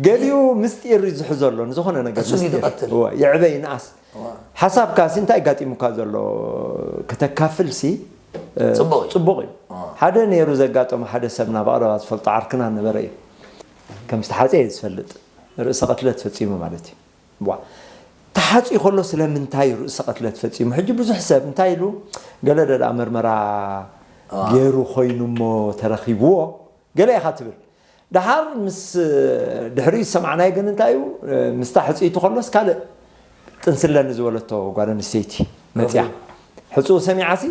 ገሊኡ ምስጢር እዩ ዝሕዘሎ ንዝኾነ ነገር እሱ እዩ ምስጢር። ዝቐትል። እወ፣ ይዕበ ይንኣስ ሓሳብካ ሲ እንታይ ጋጢሙካ ዘሎ ከተካፍል ሲ እ፣ ጽቡቕ እዩ። ጽቡቕ እዩ። እወ። ሓደ ነይሩ ዘጋጠመ ሓደ ሰብ ናብ ኣቕረባ ዝፈልጦ ዓርክና ነበረ እዩ። ከም ዝተሓፀ እየ ዝፈልጥ ርእሰ ቅትለት ፈፂሙ ማለት እዩ። ዋ ተሓፂኡ ከሎ ስለምንታይ ርእሰ ቅትለት ፈፂሙ ሕጂ ብዙሕ ሰብ እንታይ ኢሉ ገለ ደኣ መርመራ ገይሩ ኮይኑ እሞ ተረኺብዎ ገለ ኢኻ ትብል። ደሓር ምስ ድሕሪኡ ዝሰማዕናዮ ግን እንታይ እዩ? ምስታ ሕፅይቲ ከሎስ ካልእ ጥንሲ ኣለኒ ዝበለቶ ጓል ኣንስተይቲ መፅያ። ሕፅኡ ሰሚዓሲ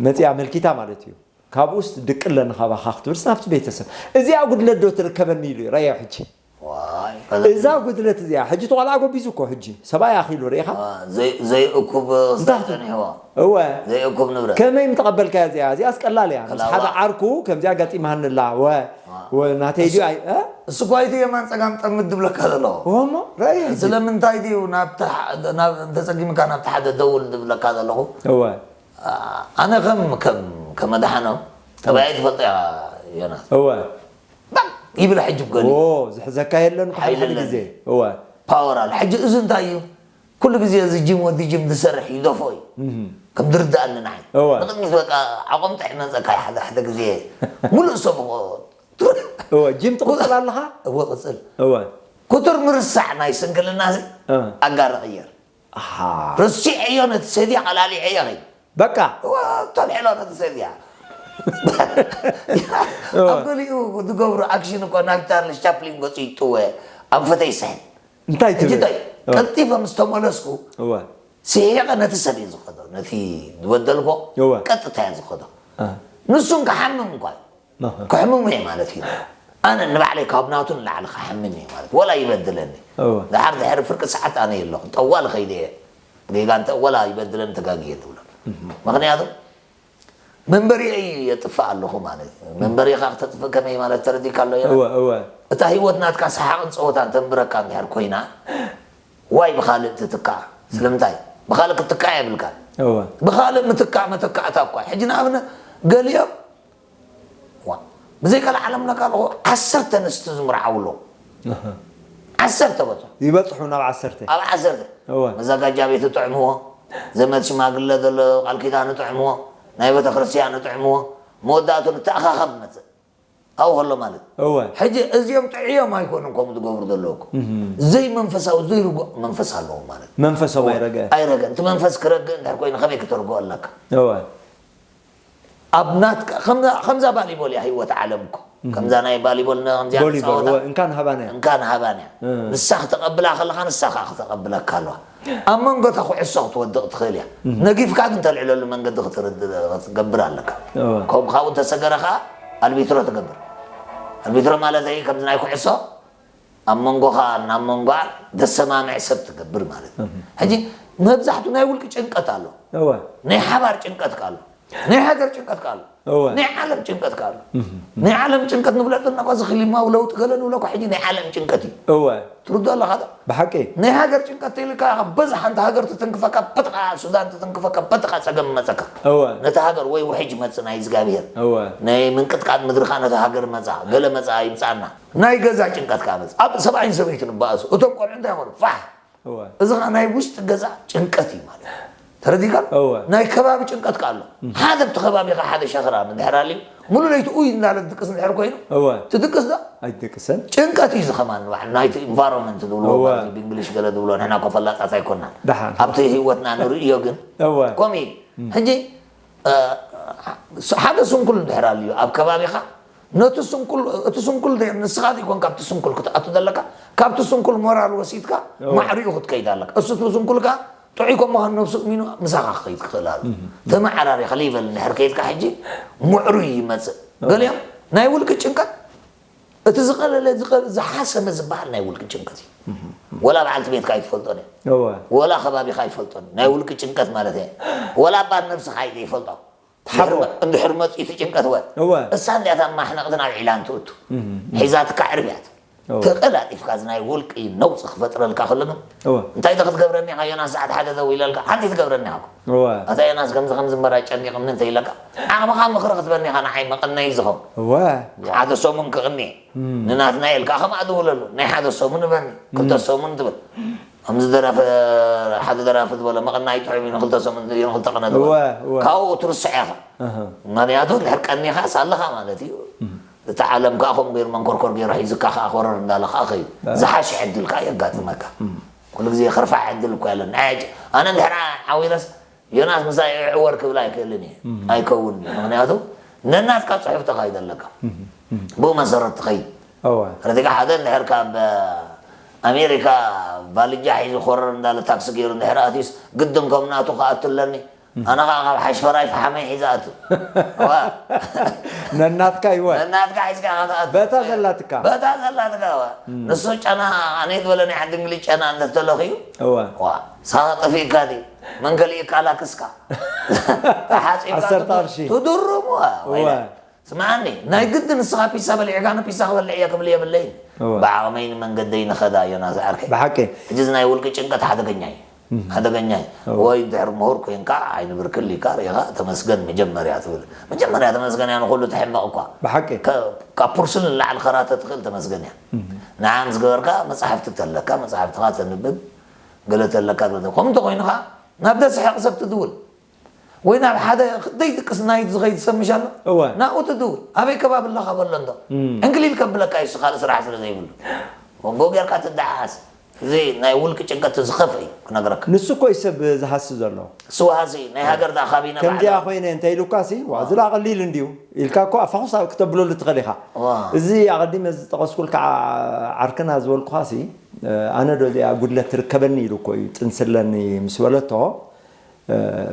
መፅያ ኣመልኪታ ማለት እዩ። ካብኡስ ድቂ ኣለኒ ካባኻ ክትብልስ ናብቲ ቤተሰብ፣ እዚኣ ጉድለት ዶ ትርከበኒ ኢሉ እዩ ረዮ። ሕጂ ዋይ እዛ ጉድለት እዚኣ ሕጂ ተቆልዓ ጎቢዙ እኮ ሕጂ ሰብኣይ ኣኺሉ ርኢኻ ዘይእኩብ እንታይ ጸኒሕዋ እወ ዘይእኩብ ንብረት ከመይ ምተቐበልካያ እዚኣ እዚኣስ ቀላል እያ ምስ ከላዋ። ሓደ ዓርኩ ከምዚኣ ገጢማሃንላ ወ ወ ናተይ ድዩ ኣይ እ? እሱ ኳይቲ የማን ጸጋም ጠምድ ድብለካ ዘለኹ እወ እሞ ረእየ ሕጂ ስለምንታይ ድዩ ናብቲ ሐ- ናብ- እንተጸጊምካ ናብቲ ሓደ ደውል ድብለካ ዘለኹ እወ ኣነ ከም ከም ከመድሓኖም ጠባይ ትፈልጦ ኢኻ ዮናስ እወ ባቅ ይብል ሕጂ ገሊ ኦ ዝሕዘካ የለን እኮ ሓደ ሓደ ሓይለለን። ግዜ እወ ፓወር ኣሎ ሕጂ እዚ እንታይ እዩ ኩሉ ግዜ እዚ ጅም ወዲ ጅም ዝሰርሕ ይደፎ እዩ ከም ድርዳእኒ ንዓይ እወ። ንቅድሚት በቃ ዓቆም ጥሕ መፀካ ሓደ ሓደ ግዜ ሙሉእ ሰብ እኮ እወ ጅም ትቕፅል ኣለኻ እወ ቅፅል እወ ኩቱር ምርሳዕ ናይ ስንክልና እዚ እ። ኣጋር ቕየር ኣሃ ረሲዐዮ ነቲ ሰድያ ቀላሊዐዮ ኸይ በቃ ተልዕሎ ነቲ ሰድያ ኣብ ገሊኡ ዝገብሩ ኣክሽን እኮ ናብ ቻርልስ ቻፕሊን ገፁ ይጥወ ኣንፈተይ ስሕል እንታይ ትብል ሕጂ እንታይ እወ። ቀልጢፈ ምስ ተመለስኩ እወ ስሒቐ ነቲ ሰብ እየ ዝኸዶ ነቲ ዝበደልኮ እወ። ቀጥታ እየ ዝኸዶ እ። ንሱን ክሓምም እንኳ እህ። ክሕምሙ እየ ማለት እዩ ኣነ ንባዕለይ ካብ ናቱ ንላዕሊ ክሓምም እየ ማለት ወላ ይበድለኒ እወ። ድሓር ድሕሪ ፍርቂ ሰዓት ኣነ የለኹ ጠዋል ኸይደ እየ ጌጋ እንተ ወላ ይበድለኒ ተጋግየ ትብሎ ምክንያቱ መንበሪኡ የጥፍእ ኣለኹ ማለት እዩ መንበሪኻ ክተጥፍእ ከመይ ማለት ተረዲካ ኣሎ እወ እወ እታ ህይወት ናትካ ሰሓቕን ፀወታን ተንብረካ እንድሕር ኮይና ዋይ ብኻልእ ትትካእ ስለምንታይ ብኻልእ ክትትካእ የብልካ እወ ብኻልእ ምትካእ መተካእታ እኳ ሕጂ ንኣብነት ገሊኦም ዋ፣ ብዘይካ ለዓለም ለካ ኣለኹ ዓሰርተ ኣንስቲ ዝምርዓው ኣለዉ ዓሰርተ በጾ ይበፅሑ ናብ ዓሰርተ ኣብ ዓሰርተ እወ መዘጋጃ ቤት ይጥዕምዎ ዘመድ ሽማግለ ዘሎ ቃል ኪዳን ይጥዕምዎ ናይ ቤተ ክርስቲያን ይጥዕምዎ መወዳእቱ ንተኣኻኸብ መፅእ ኣብኡ ከሎ ማለት እወ ሕጂ እዚኦም ጥዕዮም ኣይኮኑን ከምኡ ዝገብሩ ዘለውኩ ዘይመንፈሳዊ ዘይርጉእ መንፈስ ኣለዎም ማለት መንፈሶም ኣይረገ ኣይረገን እቲ መንፈስ ክረግእ እንድሕር ኮይኑ ከመይ ክተርግኦ ኣለካ እወ ኣብ ናትካ ከምዛ- ከምዛ ባሊቦል እያ ህይወት ዓለም እኮ ከምዛ ናይ ባሊቦል ነ- ከምዚኣ ቮሊቦል ንፃወታ እወ እንካን ሃባና እያ እንካ ንሃባን እያ እ። ንሳ ክትቐብላ ከለኻ ንሳ ከዓ ክትቐብለካ ኣለዋ ኣብ መንጎ እታ ኩዕሶ ክትወድቕ ትኽእል እያ ነጊፍካ ግን ተልዕለሉ መንገዲ ክትርድ- ክትገብር ኣለካ እወ ከም ካብኡ እንተሰገረ ከዓ ኣልቢትሮ ትገብር ኣልቢትሮ ማለት እዩ ከምዚ ናይ ኩዕሶ ኣብ መንጎኻ ናብ መንጎኣ ዘሰማምዕ ሰብ ትገብር ማለት እዩ ሕጂ መብዛሕቱ ናይ ውልቂ ጭንቀት ኣሎ እወ ናይ ሓባር ጭንቀት ኣሎ ናይ ሃገር ጭንቀት ኣሎ እወ ናይ ዓለም ጭንቀት ኣሎ ናይ ዓለም ጭንቀት ንብለሉ እኮ እዚ ክሊማዊ ለውጢ ገለ ንብለኮ ሕጂ ናይ ዓለም ጭንቀት እዩ እወ ትርዶ ኣለካ ዶ ብሓቂ ናይ ሃገር ጭንቀት ተይልካ በዛ ሓንቲ ሃገር ትትንክፈካ በጥቃ ሱዳን ትትንክፈካ በጥቃ ፀገም መፀካ እወ ነቲ ሃገር ወይ ውሕጅ መፅእ ናይ እግዚኣብሄር እወ ናይ ምንቅጥቃጥ ምድርካ ነቲ ሃገር መፃ ገለ መፃ ይምፃና ናይ ገዛ ጭንቀት ከዓ መፅ ኣብ ሰብኣይን ሰበይትን ንበኣሱ እቶም ቆልዑ እንታይ ይኾኑ ፋሕ እወ እዚ ከዓ ናይ ውሽጢ ገዛ ጭንቀት እዩ ማለት እዩ። ተረዲካ እወ። ናይ ከባቢ ጭንቀት ከዓ ኣሎ ሓደ ኣብቲ ከባቢካ ሓደ ሸኽራ እንድሕር ኣልዩ ሙሉ ለይቲ ኡይ እንዳለ ድቅስ እንድሕር ኮይኑ እወ ትድቅስ ዶ ኣይትደቅሰን ጭንቀት እዩ ዝኸማን ባዕ ናይቲ ኢንቫይሮንመንት ዝብልዎ እወ። ማለት እዩ ብእንግሊሽ ገለ ዝብሎ ንሕና ኮ ፈላጣት ኣይኮናን ደሓን ኣብቲ ህይወትና ንርእዮ ግን እወ ከምኡ እዩ ሕጂ እ፣ ሓደ ስንኩል እንድሕር ኣልዩ ኣብ ከባቢኻ ነቲ ስንኩል እቲ ስንኩል ደ- ንስኻ ዘይኮን ካብቲ ስንኩል ክትኣቱ ዘለካ ካብቲ ስንኩል ሞራል ወሲድካ እወ። ማዕሪኡ ክትከይድ ኣለካ እሱ እቲ ስንኩልካ ጥዑይ ከም ምዃኑ ነብሱ እሚኑ ምሳኻ ክኸይድ ክኽእል ኣሎ ተመዓራሪኻ ሌቨል እንድሕር ከይድካ ሕጂ ምዕሩይ ይመፅእ ገሊኦም ናይ ውልቂ ጭንቀት እቲ ዝቐለለ ዝቐ- ዝሓሰመ ዝበሃል ናይ ውልቂ ጭንቀት እዩ ወላ በዓልቲ ቤትካ ኣይትፈልጦን እያ እወ ወላ ከባቢኻ ኣይፈልጦን ናይ ውልቂ ጭንቀት ማለት እየ ወላ ኣባት ነብስኻ ኣይዘይፈልጦ ትሓቦ። እንድሕር መፅኡ እቲ ጭንቀት ወ እወ እሳ እንዲያታ ማሕነቕቲ ናብ ዒላ እንትእቱ ሒዛትካ ዕርብያት እወ። ተቐላጢፍካ እዚ ናይ ውልቂ ነውፂ ክፈጥረልካ ከሎ ግን እወ እንታይ ዶ ክትገብረኒ ኢኻ ዮናስ ሰዓት ሓደ ደው ኢለልካ ሓንቲ ትገብረኒ ኢኻ እወ ኣታ ዮናስ ከምዚ ከምዚ እምበራ ጨኒቕኒ እንተ ኢለካ ዓቕምኻ ምኽሪ ክትበኒ ኢኻ ንዓይ መቐነይ ዝኸውን እወ ሓደ ሰሙን ክቕኒ ንናትናኤል ከዓ ከምኣ ድውለሉ ናይ ሓደ ሰሙን እበኒ ክልተ ሰሙን ትብል ከምዚ ደራፈ ሓደ ደራፊ ዝበሎ መቐናይ ጥዑም እዩ ንክልተ ሰሙን ድዩ ንክልተ ቅነ ዝበሎ እወ፣ እወ። ካብኡ ትርስዕ ኢኻ ኣሃ። ምክንያቱ ድሕር ቀኒኻስ ኣለኻ ማለት እዩ እቲ ዓለም ከዓ ከምኡ ገይሩ መንኮርኮር ገይሩ ሒዙካ ከዓ ኮረር እንዳለ ከዓ ከዩ ዝሓሸ ዕድል ከዓ የጋጥመካ ኩሉ ግዜ ክርፋዕ ዕድል እኮ የለን ንዓይ ኣነ እንድሕር ዓዊረስ ዮናስ ምሳይ ዕወር ክብል ኣይክእልን እየ ኣይከውን እዩ ምክንያቱ ነናትካ ፅሑፍ ተካይደ ኣለካ ብኡ መሰረት ትኸይድ እወ ረዲካ ሓደ እንድሕር ካብ ኣሜሪካ ቫልጃ ሒዙ ኮረር እንዳለ ታክሲ ገይሩ እንድሕር ኣትዩስ ግድን ከም ናቱ ክኣቱ ኣለኒ ኣነ ከዓ ካብ ሓሽፈራይ ፈሓመይ ሒዛ ኣቱ። እዋ። ነናትካ ይወ ነናትካ ሒዝካ ኢኻ ትኣቱ። በታ ዘላትካ በታ ዘላትካ እዋ። ንሱ ጨና ኣነ ዝበለኒ ሓንቲ እንግሊዝ ጨና እንተተለኽዩ እወ ዋ ሳኻ ጠፊእካ ድዩ? መን ከሊእካ ላክስካ? ተሓፂብካ ዓሰርተ ቅርሺ። ትድርሙ እወ ስምዓኒ፣ ናይ ግዲ ንስኻ ፒሳ በሊዕካ ኣነ ፒሳ ክበልዕ እየ ክብል የብለይን። እወ። ብዓቕመይ ንመንገደይ ንኸዳ ዮናስ ዓርከይ። ብሓቂ ሕጂ እዚ ናይ ውልቂ ጭንቀት ሓደገኛ እዩ። ሓደገኛ እዩ። ወይ ድሕር ምሁር ኮይንካ ዓይኒ ብርክል ኢልካ ርኢኻ ተመስገን መጀመርያ ትብል። መጀመርያ ተመስገን እያ ንኹሉ ትሕመቕ እኳ። ብሓቂ ከ- ካብ ፑርስን ንላዕሊ ከራተ ትኽእል ተመስገን እያ። ንዓ ምስ ገበርካ መጻሕፍቲ ተለካ መጻሕፍትኻ ተንብብ ገለ ተለካ ገለ ተ- ከምኡ እንተኾይኑ ኸዓ ናብ ደስሕቕ ሰብ ትድውል። ወይ ናብ ሓደ ዘይድቅስ ናይት ዝኸይድ ሰብ ምሽ ኣሎ እወ። ናብኡ ትድውል። ኣበይ ከባቢ ኣለኻ በሎ እንዶ ዕንክሊል ከብለካ እዩ እሱ ካልእ ስራሕ ስለ ዘይብሉ። ወጎ ጌርካ ትደዓዓስ። እዚ ናይ ውልቂ ጭንቀት ዝኸፍእ እዩ ክነግረካ። ንሱ እኮ እዩ ሰብ ዝሃሲ ዘሎ ስውሃሲ ናይ ሃገር ዳ ካቢነ ከምዚኣ ባዕላ ኮይነ እንታይ ኢሉካ ሲ ዋ፣ እዚ ዳ ቀሊል እንድዩ ኢልካ እኮ ኣፋኹስ ክትተብለሉ ትኽእል ኢኻ ዋ። እዚ ኣቐዲመ ዝጠቐስኩልካ ዓርክና ዝበልኩኻ ሲ ኣነ ዶ እዚኣ ጉድለት ትርከበኒ ኢሉ እኮ እዩ ጥንስለኒ ምስ በለቶ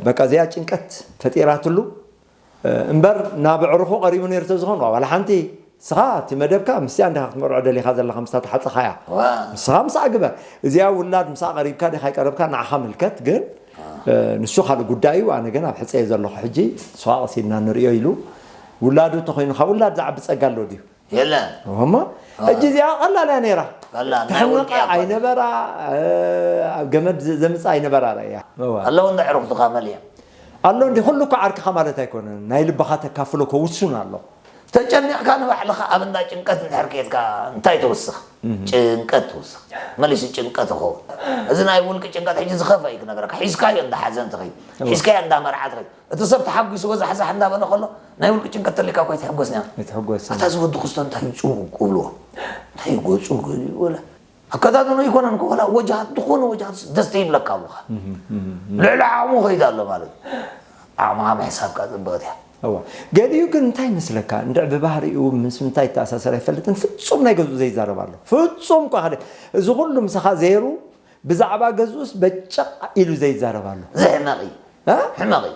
በቃ እዚኣ ጭንቀት ፈጢራትሉ እምበር ናብ ዕርኹ ቀሪቡ ነይሩ ተዝኾን ዋላ ሓንቲ ንስኻ እቲ መደብካ ምስያ እንዲኻ ክትመርዖ ደሊኻ ዘለኻ ምስታ ተሓፀኻያ ዋ። ንስኻ ምስኣ ግበር እዚኣ ውላድ ምስኣ ቀሪብካ ዲኻ ይቀረብካ ንዓኻ ምልከት ግን ንሱ ካልእ ጉዳይ እዩ ኣነ ግን ኣብ ሕፀየ ዘለኹ ሕጂ ንስኻ ቀሲድና ንሪኦ ኢሉ ውላዱ እንተኾይኑ ካብ ውላድ ዝዓቢ ፀጋ ኣሎ ድዩ የለን እሞ ሕጂ እዚኣ ቀላል እያ ነይራ ቀላል፣ ናይ ተሕምቕ ውልቂ እያ እኮ። ኣይነበራ ኣብ ገመድ ዘምፅእ ኣይነበራ እያ ኣለዉ እንዳ ዕሩኽትኻ መሊኦም ኣሎ እንዲ ኩሉ እኮ ዓርክኻ ማለት ኣይኮነን ናይ ልብኻ ተካፍሎ እኮ ውሱን ኣሎ ተጨኒቕካ ንባዕልኻ ኣብ እንዳ ጭንቀት እንድሕር ከይድካ እንታይ ትውስኽ? ጭንቀት ትውስኽ። መሊሱ ጭንቀት ይኸውን። እዚ ናይ ውልቂ ጭንቀት ሕጂ ዝኸፍአ እዩ ክነግረካ። ሒዝካዮ እንዳ ሓዘን ትኸይድ፣ ሒዝካዮ እንዳ መርዓ ትኸይድ። እቲ ሰብ ተሓጒሱ ወዛሕዛሕ እንዳበለ ከሎ ናይ ውልቂ ጭንቀት ተሊካ እኳ ኣይትሕጎስን እያ። ኣይትሕጎስን። ኣታ እዚ ወዲ ክስቶ እንታይ እዩ ጽቡቕ ክብልዎ? እንታይ እዩ ገጹ ገሊኡ ወላ ኣከዳድንኡ ይኮነን እኮ ወላ ወጃሃት ዝኾነ ወጃሃት ደስ ተይብለካ ኣለኻ። ልዕሊ ዓቕሙ ከይዱ ኣሎ ማለት እዩ። ዓቕምኻ ምሕሳብካ ጽብቕቲ እያ። እዋ ገሊኡ ግን እንታይ ይመስለካ እንድዕ ብባህሪኡ ምስ ምንታይ ይተኣሳሰር ኣይፈልጥን ፍጹም ናይ ገዝኡ ዘይዛረብ ኣሎ ፍጹም እኳ ሓደ እዚ ኩሉ ምሳኻ ዘይሩ ብዛዕባ ገዝኡስ በጨቕ ኢሉ ዘይዛረብ ኣሎ እዚ ሕመቕ እዩ። እ? ሕመቕ እዩ።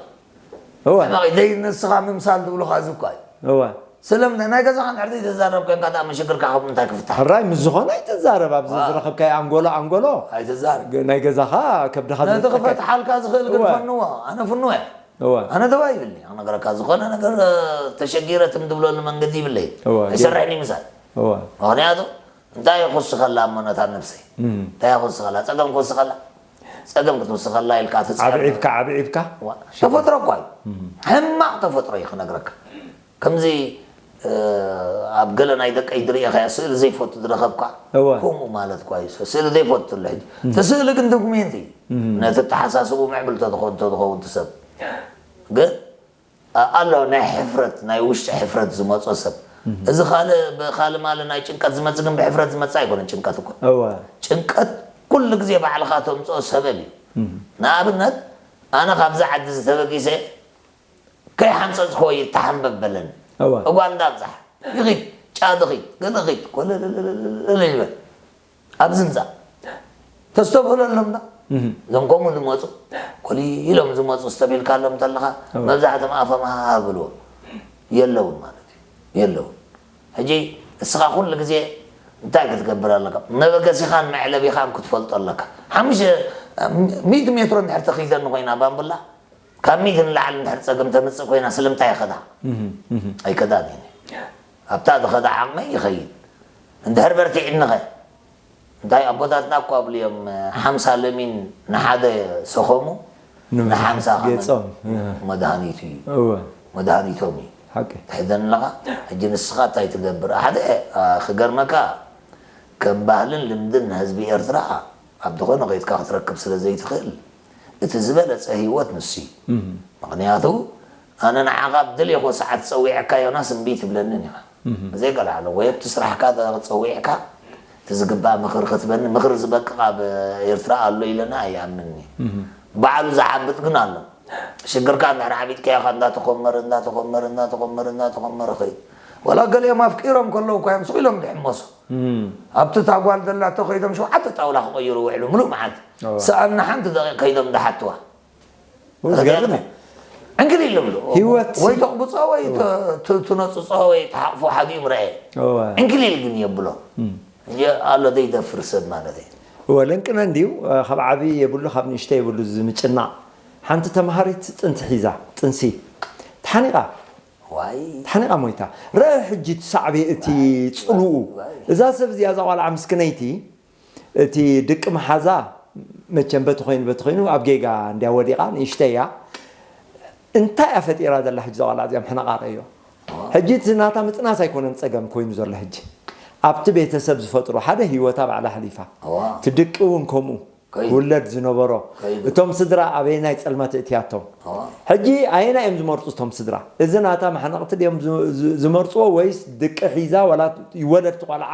እወ ሕመቕ እዩ። ደይ ንስኻ ምምሳል ዝብሉኻ እዚ እኳ እዩ። እወ ስለምንታይ ናይ ገዛኻ እንድሕር ዘይተዛረብ ኮንካ ደኣ መሽግርካ ካብ እንታይ ክፍታሕ? ሕራይ ምስ ዝኾነ ኣይትዛረብ ኣብዚ ዋ። ዝረኸብካዮ ኣንጎሎ ኣንጎሎ ኣይትዛረብ። ናይ ገዛኻ ከብድኻ ነቲ ዝፈትሐካ እዩ። ክፈትሓልካ ዝኽእል ግን እወ። ፈንዎ። ኣነ ፍንወ እየ። እወ ኣነ ደዋ ይብልኒ። ክነግረካ ዝኾነ ነገር ተሸጊረ ትም ድብለሉ መንገዲ ይብለይ። እወ። ኣይሰርሕን ይምሳል። እወ ምኽንያቱ እንታይ ክውስኸላ እሞ ነታ ነብሰይ? እንታይ ክውስኸላ? ጸገም ክውስኸላ? ጸገም ክትውስኸላ ኢልካ ትጽዕር። ዓብዒብካ ዓብዒብካ ዋ፣ ተፈጥሮ እኳ እዩ። ሕማቕ ተፈጥሮ እዩ ክነግረካ። ከምዚ እ፣ ኣብ ገለ ናይ ደቀይ ዝርእኻዮ ስእሊ ዘይፈቱ ዝረኸብካ እወ። ከምኡ ማለት እኳ እዩ። ስእሊ ዘይፈቱ ኣሎ ሕጂ። እቲ ስእሊ ግን ዶክሜንት እዩ። ነቲ ኣተሓሳስቡ ምዕብል ተትኾን ተትኸውን እቲ ሰብ ግን ኣ- ኣሎ ናይ ሕፍረት ናይ ውሽጢ ሕፍረት ዝመጾ ሰብ እዚ ካልእ ብካልእ ማለ ናይ ጭንቀት ዝመጽእ ግን ብሕፍረት ዝመጽእ ኣይኮነን ጭንቀት እኮ እወ ጭንቀት ኩሉ ግዜ ባዕልኻ ተምጽኦ ሰበብ እዩ ንኣብነት ኣነ ካብዚ ዓዲ ዝተበጊሰ ከይሓንጸጽ ከወይ ተሓንበብ በለኒ እወ እጓ እንዳብዛሕ ይኺድ ጫት ኺድ ገለ ኺድ ኮለለለለለ ይበል ኣብዚ ምጻእ ተስተብህለሎም ዶ እዞም ከምኡ ዝመፁ ኮሊሎም ዝመፁ ስተቢልካሎም ተለኻ መብዛሕቶም ኣፈም ሃሃ ብልዎም የለውን ማለት እዩ የለውን ሕጂ እስኻ ኩሉ ግዜ እንታይ ክትገብር ኣለካ መበገሲኻን መዕለቢኻን ክትፈልጦ ኣለካ ሓሙሽተ ሚእቲ ሜትሮ እንድሕር ተኺደኒ ኮይና ባምቡላ ካብ ሚእቲ ንላዕሊ እንድሕር ፀገም ተምፅእ ኮይና ስለምንታይ ይኸዳ ኣይከዳን እየ ኣብታ ዝኸዳ ዓቕመይ ይኸይድ እንድሕር በርቲዕኒ ኸ እንታይ ኣቦታትና እኳ ብሉ እዮም ሓምሳ ለሚን ንሓደ ሰኸሙ ንሓምሳ ገጾም መድሃኒቱ እዩ እወ መድሃኒቶም እዩ ሓቂ ትሕዘኒ ኣለኻ ሕጂ ንስኻ እንታይ ትገብር ሓደ ክገርመካ ከም ባህልን ልምድን ህዝቢ ኤርትራ ኣብ ዝኾነ ከይድካ ክትረክብ ስለ ዘይትኽእል እቲ ዝበለፀ ህይወት ንሱ እዩ ምኽንያቱ ኣነ ንዓኻ ብደልየኮ ሰዓት ፀዊዐካ ዮናስ እምቢ ትብለንን ኢኻ ብዘይቀልዓለ ወይ ኣብቲ ስራሕካ ፀዊዕካ እቲ ዝግባእ ምኽሪ ክትበኒ ምኽሪ ዝበቅቕ ኣብ ኤርትራ ኣሎ ኢለና ኣይኣምንን ባዕሉ ዝዓብጥ ግን ኣሎ ሽግርካ እንድሕር ዓቢጥካዮ ከ እንዳተኾመረ እንዳተኾመረ እንዳተኾመረ እንዳተኾመረ ኸይድ ዋላ ገሊኦም ኣፍቂሮም ከለዉ እኳ እዮም ስቕ ኢሎም ዝሕመሱ ኣብቲ እታ ጓል ዘላቶ ከይዶም ሸውዓተ ጣውላ ክቐይሩ ውዕሉ ምሉእ መዓልቲ ሰኣን ንሓንቲ ደቂቕ ከይዶም ዝሓትዋ ዝገርም እዩ ይብሉ። ህይወት ወይ ተቕብጾ ወይ ተ- ተ- ትነጽጾ ወይ ተሓቕፎ ሓዲኡ ምርኣየ። እወ። ዕንክሊል ግን የብሎ። ኣሎ ዘይደፍር ሰብ ማለት እዩ። እወ ለንቅነ እንድዩ ካብ ዓብዪ የብሉ ካብ ንእሽተ የብሉ ዝምጭናቕ ሓንቲ ተምሃሪት ጥንቲ ሒዛ ጥንሲ ተሓኒቓ ዋይ ተሓኒቓ ሞይታ። ረአ ሕጂ እቲ ሳዕቤ እቲ ጽልኡ እዛ ሰብ እዚኣ እዛ ቆልዓ ምስክነይቲ እቲ ድቂ መሓዛ መቸም በቲ ኮይኑ በቲ ኮይኑ ኣብ ጌጋ እንድያ ወዲቓ ንእሽተይ እያ። እንታይ እያ ፈጢራ ዘላ ሕጂ እዛ ቆልዓ እዚኣ ምሕነቓ ረእዮ። ሕጂ እቲ ናታ ምጥናስ ኣይኮነን ጸገም ኮይኑ ዘሎ ሕጂ ኣብቲ ቤተሰብ ዝፈጥሮ ሓደ ህይወታ ባዕላ ኣሕሊፋ እዋ። እቲ ድቂ እውን ከምኡ ከይዱ። ክውለድ ዝነበሮ ከይዱ። እቶም ስድራ ኣበየናይ ጸልማት እትያቶም እዋ። ሕጂ ኣየና እዮም ዝመርፁ እቶም ስድራ እዚ ናታ ማሕነቕቲ ድዮም ዝ- ዝ- ዝመርፅዎ ወይስ ድቂ ሒዛ ዋላ ይወለድ እቲ ቆልዓ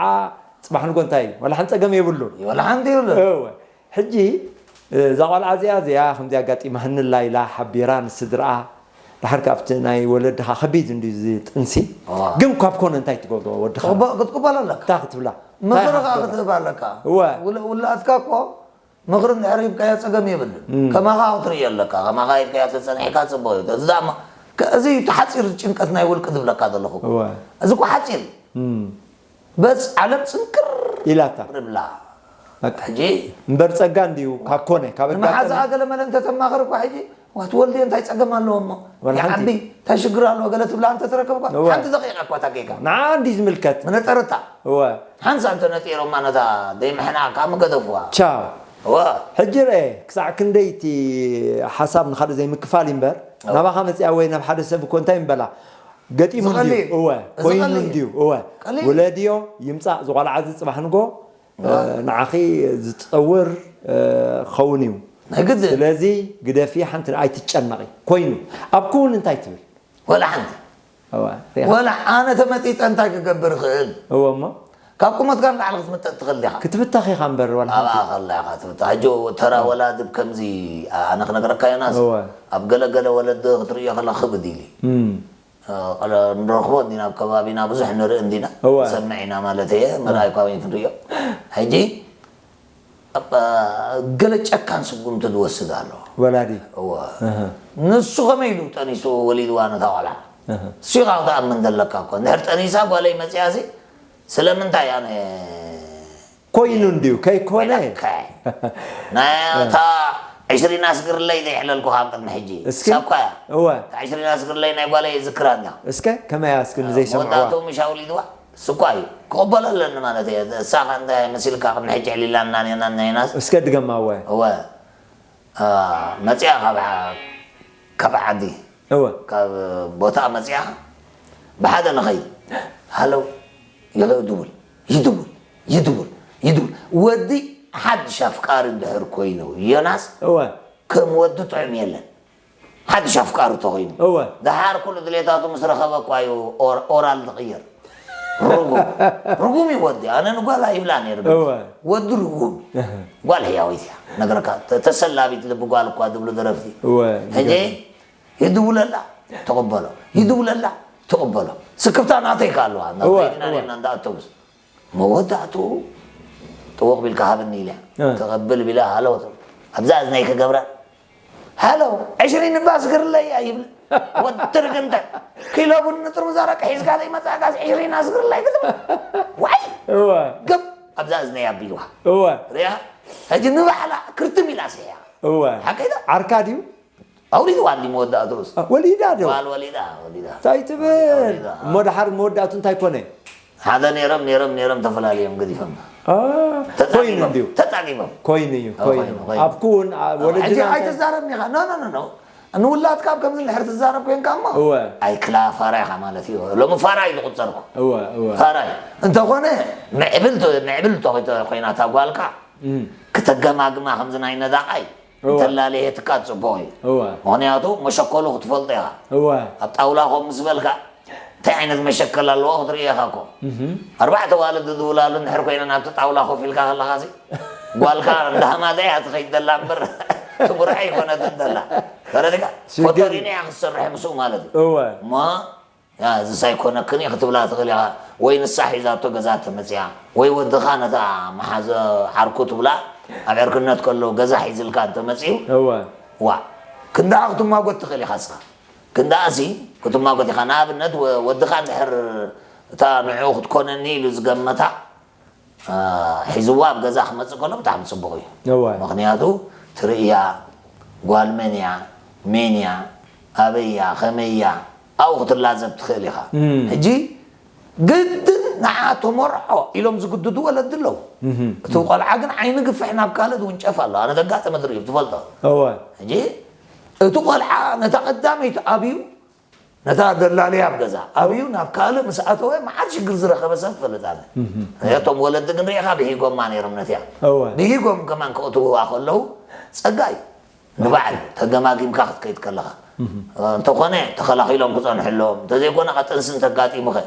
ፅባሕ ንጎ እንታይ እዩ ዋላ ሓንቲ ፀገም የብሉን ወላ ሓንቲ ይብሉ እወ ሕጂ እዛ ቆልዓ እዚኣ እዚኣ ከምዚ ኣጋጢማህንላ ኢላ ሓቢራ ንስድርኣ ድሓር ካብቲ ናይ ወለድኻ ከቢድ እንዲ እዚ ጥንሲ እዋ። ግን ካብ ኮነ እንታይ ትገብሮ ወድኻ ክትቅበል ኣለካ እንታይ ክትብላ ምኽሪ እንታይ ከዓ ክትገብራ? ክትህብ ኣለካ እወ። ውለ- ውላድካ እኮ ምኽሪ እንድሕር ሂብካዮ ፀገም የብልን ከማኻ ክትርኢ ኣለካ ከማኻ ሂብካዮ ተፀኒሕካ ፅቡቅ እዩ እዚ ደኣ እሞ ከ- እዚ ተሓፂር ጭንቀት ናይ ውልቂ ዝብለካ ዘለኹ እወ። እዚ እኮ ሓፂር እዩ እም። በስ ዓለም ፅንቅር ኢላታ ርብላ በቃ። ሕጂ እምበር ፀጋ እንድዩ ካብ ኮነ ካብ ንመሓዛኣ ኣጋጠመ ገለ መለ እንተተማኽር እኳ ሕጂ ዋት ወልድዮ እንታይ ፀገም ኣለዎ እሞ ወላ ሓንቲ። ይዓቢ እንታይ ሽግር ኣለዎ ገለ ትብላ እንተትረከብ እኳ እወ። ሓንቲ ደቂቃ እኳ ታጌካ ንዓ እንዲ ዝምልከት መነፀርታ እወ ሓንሳ እንተነፂሮማ ነታ ደይምሕና ካብ ምገደፍዋ ቻው እወ ሕጂ ርአ ክሳዕ ክንደይ እቲ ሓሳብ ንካልእ ዘይምክፋል እዩ እምበር ናባኻ መፅያ ወይ ናብ ሓደ ሰብ እኮ እንታይ እምበላ ገጢሙ እንድዩ ዝቐልል። እወ እዚ ኮይኑ ቀሊል እዩ። እንድዩ እወ ቀሊል። ውለድዮ ይምፃእ ዝቆልዓ እዚ ፅባሕ ንጎ ንዓኺ ዝፀውር ክኸውን እዩ ናይ ግድን ስለዚ ግደፊ ሓንቲ ኣይትጨነቂ ኮይኑ ኣብ ክውን እንታይ ትብል ወላ ሓንቲ እወ ሪኣ። ወላ ኣነ ተመጢጠ እንታይ ክገብር ይኽእል እወ እሞ ካብ ቁመትካ ንላዕሊ ክትምጠጥ ትኽእል ዲኻ ክትብተኽ ኢኻ እምበር ዋላ ሓንቲ ኣብኣ ከላ ኢኻ ትብታ ሕጂ ተራ ወላዲ ብከምዚ ኣነ ክነግረካ ዮናስ እወ ኣብ ገለገለ ወለዲ ክትርእዮ ከላ ክብድ ኢሉ እዩ እም። ንረኽቦ እንዲና ኣብ ከባቢና ብዙሕ ንርኢ እንዲና እወ። ሰምዕ ኢና ማለት እየ ምርኣይ እኳ ክንሪኦ ሕጂ ኣብ ገለ ጨካን ስጉምቲ ዝወስድ ኣሎ ወላዲ እወ እህ። ንሱ ከመይ ኢሉ ጠኒሱ ወሊድዋ ነታ ቆልዓ እህ። እሱ ኢኻ ክትኣምን ዘለካ እኮ እንድሕር ጠኒሳ ጓለይ መፅያ ሲ ስለምንታይ ኣነ ኮይኑ እንድዩ ከይኮነ ወይላካ ናታ ዕሽሪን ኣስግርለይ ዘይሕለልኩ ካብ ቅድሚ ሕጂ እስኪ። ሳብኳ እያ እወ ዕሽሪን ኣስግርለይ ናይ ጓለይ ይዝክራ እንዳ እስከ ከመይ እስኪ ንዘይሰምዕዋ መወዳእትኡ ምሻ ወሊድዋ ስኳ እዩ ክቕበሎ ኣለኒ ማለት እየ እሳ ከ እንታይ መሲልካ ቅድሚ ሕጂ ዕሊላና ኔና ኔናስ እስከ ድገማ እወ እወ አ፣ መፅያ ካብ ዓ- ካብ ዓዲ እወ ካብ ቦታ መፅያ ብሓደ ንኸይድ ሃለው ይኸው ድውል ይድውል ይድውል ይድውል ወዲ ሓድሽ ኣፍቃሪ እንድሕር ኮይኑ ዮናስ እወ ከም ወዲ ጥዑም የለን ሓድሽ ኣፍቃሪ ተኮይኑ እወ ደሓር ኩሉ ድሌታቱ ምስ ረኸበ እኳ እዩ ኦር- ኦራል ዝቕየር ርጉም ርጉም እዩ ወዲ ኣነ ንጓል ኣይብላ ነይሩ እወ ወዲ ርጉም ጓል ህያዊት እያ ነግረካ ተ- ተሰላቢት ልቢ ጓል እኳ ዝብሉ ደረፍቲ እወ ሕጂ ይድውለላ ትቕበሎ ይድውለላ ትቕበሎ ስክፍታ ናተይካ ኣለዋ እወ፣ ናተይና እወ። ኔና እንዳ ኣተውስ መወዳእትኡ ጥውቕ ቢልካ ሃብኒ ኢልያ እ። ተቐብል ቢላ ሃሎ ኣብዛ እዝነይ ክገብራ ሃሎ ዕሽሪን እባ ስግርለይ እያ ይብል ወትር ግንተ ኪሎ ቡን ንጥርሙዝ ኣረቂ ሒዝካ ዘይመጻእካስ ዕሽሪን ኣስግርለይ ክትብል ዋይ እወ ግብ ኣብዛ እዝነይ ኣቢልዋ እወ ሪኣ ሕጂ ንባዕላ ክርትም ኢላ ስሕያ እወ ሓቀይታ ዓርካ ድዩ ኣውሊድዋ እንዲ መወዳእትኡስ ወሊዳ ዶ ጓል ወሊዳ ወሊዳ እንታይ ትብል ወሊዳ። እሞ ድሓር መወዳእቱ እንታይ ኮነ ሓደ ነይሮም ነይሮም ነይሮም ተፈላለዮም ገዲፎም አ፣ ኮይኑ እንድዩ ተጣሊሞም ኮይኑ እዩ አ፣ ኮይኑ ኮይኑ፣ ኮይኑ። ኣብኩውን አ፣ ሕጂ ወለድና እንታይ- ኣይትዛረብኒ ኢኻ ኖ ኖ ኖ ኖ ንውላድካ ኣብ ከምዚ እንድሕር ትዛረብ ኮይንካ እሞ እወ ኣይክላ ፋራ ኢኻ ማለት እዩ ሎሚ ፋራ እዩ ዝቁፀርኩ እወ እወ ፋራይ እንተኾነ ምዕብል ተ- ምዕብል ተኾይተ ኮይና እታ ጓልካ እም፣ ክተገማግማ ከምዚ ናይ ነዳቓይ እወ። እንተላለየትካ ፅቡቕ እዩ እወ ምክንያቱ መሸኮሉ ክትፈልጦ ኢኻ እወ ኣብ ጣውላ ኮም ምስ በልካ እንታይ ዓይነት መሸከል ኣለዎ ክትርኢ ኢኻ እኮ እህም፣ ኣርባዕተ ዋልድ ዝድውላሉ እንድሕር ኮይነን ኣብቲ ጣውላ ኮፍ ኢልካ ከለኻ ሲ ጓልካ እንዳሃማደ እያ ትኸይድ ዘላ እምበር ትጉርዐ ኣይኮነትን ዘላ ተረዲካ ሽግር- ፎቶሪና እያ ክትሰርሕ ምስኡ ማለት እዩ እወ እሞ ያ እዚስ ኣይኮነክን እዩ ክትብላ ትኽእል ኢኻ ወይ ንሳ ሒዛቶ ገዛ ተመፅያ ወይ ወድኻ ነታ መሓዘ ዓርኩ ትብላ ኣብ ዕርክነት ከሎ ገዛ ሒዝልካ እንተመፅዩ እወ ዋ ክንድኣ ክትማጎት ትኽእል ኢኻ እስኻ ግን ደኣሲ ክትማጎት ኢኻ። ንኣብነት ወ- ወድኻ እንድሕር እታ ንዕኡ ክትኮነኒ ኢሉ ዝገመታ አ፣ ሒዝዋ ኣብ ገዛ ክመጽእ ከሎ ብጣዕሚ ጽቡቕ እዩ። እወ። ምኽንያቱ ትርእያ ጓል መን እያ፣ ሜን እያ፣ ኣበይ እያ፣ ከመይ እያ ኣብኡ ክትላዘብ ትኽእል ኢኻ። እም። ሕጂ ግድን ንዓ ተመርዖ ኢሎም ዝግድዱ ወለዲ ኣለዉ። እቲ ቆልዓ ግን ዓይኒ ግፍሕ ናብ ካልእ ዝውንጨፍ ኣሎ። ኣነ ዘጋጠመ ድርዩ ትፈልጦ። እወ። ሕጂ እቲ ቆልዓ ነታ ቀዳመይቲ ኣብዩ ነታ ደላሊ ኣብ ገዛ ኣብዩ ናብ ካልእ ምስ ኣተወ መዓት ሽግር ዝረኸበ ሰብ ትፈልጥ ኣለ። እቶም ወለዲ ግን ርኢኻ ብሂጎማ ነይሮም ነቲያ። እወ። ብሂጎም ከማን ክቕትውዋ ከለዉ ጸጋ እዩ። ንባዕል ተገማጊምካ ክትከይድ ከለኻ። እንተኾነ ተኸላኺሎም ክጸንሑ ኣለዎም። እንተዘይኮነ ኸ ጥንሲ እንተጋጢሙኸ?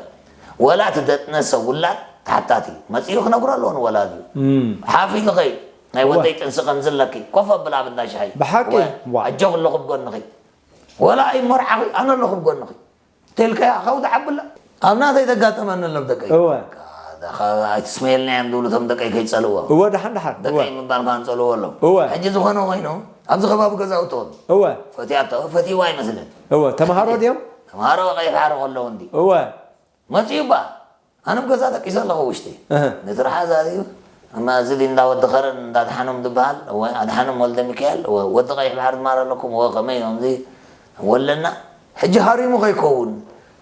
ወላ እቲ ደጥነሰ ውላድ ተሓታቲ እዩ። መጺኡ ክነግሮ ኣለዎ ንወላዲኡ። እም። ሓፍ ኢልኸ ናይ እወ። ወደይ ጥንሲ ከም ዘለኪ ኮፍ ኣብል ኣብ እንዳ ሻሂ። ብሓቂ? ወ-፣ ዋ። ኣጆኺ ኣለኹ ብጎንኺ። ወላ ኣይመርዓኺ ኣነ ኣለኹ ብጎንኺ። ተልካያ ካብኡ ትዓብላ። ኣብ ናተይ ተጋጠመኒ ኣሎ ደቀይ። እወ። ኣይትስመየልና እዮም ዝብሉ እቶም ደቀይ ከይጸልዎ። እወ፣ ደሓን ደሓን። እወ። ደቀይ ምባል ካንጸልዎ ኣለዉ። እወ። ሕጂ ዝኾነ ኮይኑ ኣብዚ ከባቢ ገዛውቶም እወ። ፈትያቶ፣ ፈትይዋ ኣይመስልን። እወ፣ ተምሃሮ ድዮም? ተምሃሮ ቀይሕ ባሕሪ ከለዉ እንዲ። እወ። መጺኡ እባ። ኣነ ኣብ ገዛ ደቂሰ ኣለኹ ውሽጢ። እህ። ነቲ ረሓ ዛዚዩ፣ እማ እዚ ድዩ እንዳ ወዲ ኸረን እንዳ ኣድሓኖም ዝበሃል? እወ፣ ኣድሓኖም ወልደ ሚካኤል፣ እወ፣ ወዲ ቀይሕ ባሕሪ ትማር ኣለኩም? እወ፣ ከመይ እዮም እዚ ወለና? ሕጂ ሃሪሙ ከይከውን፣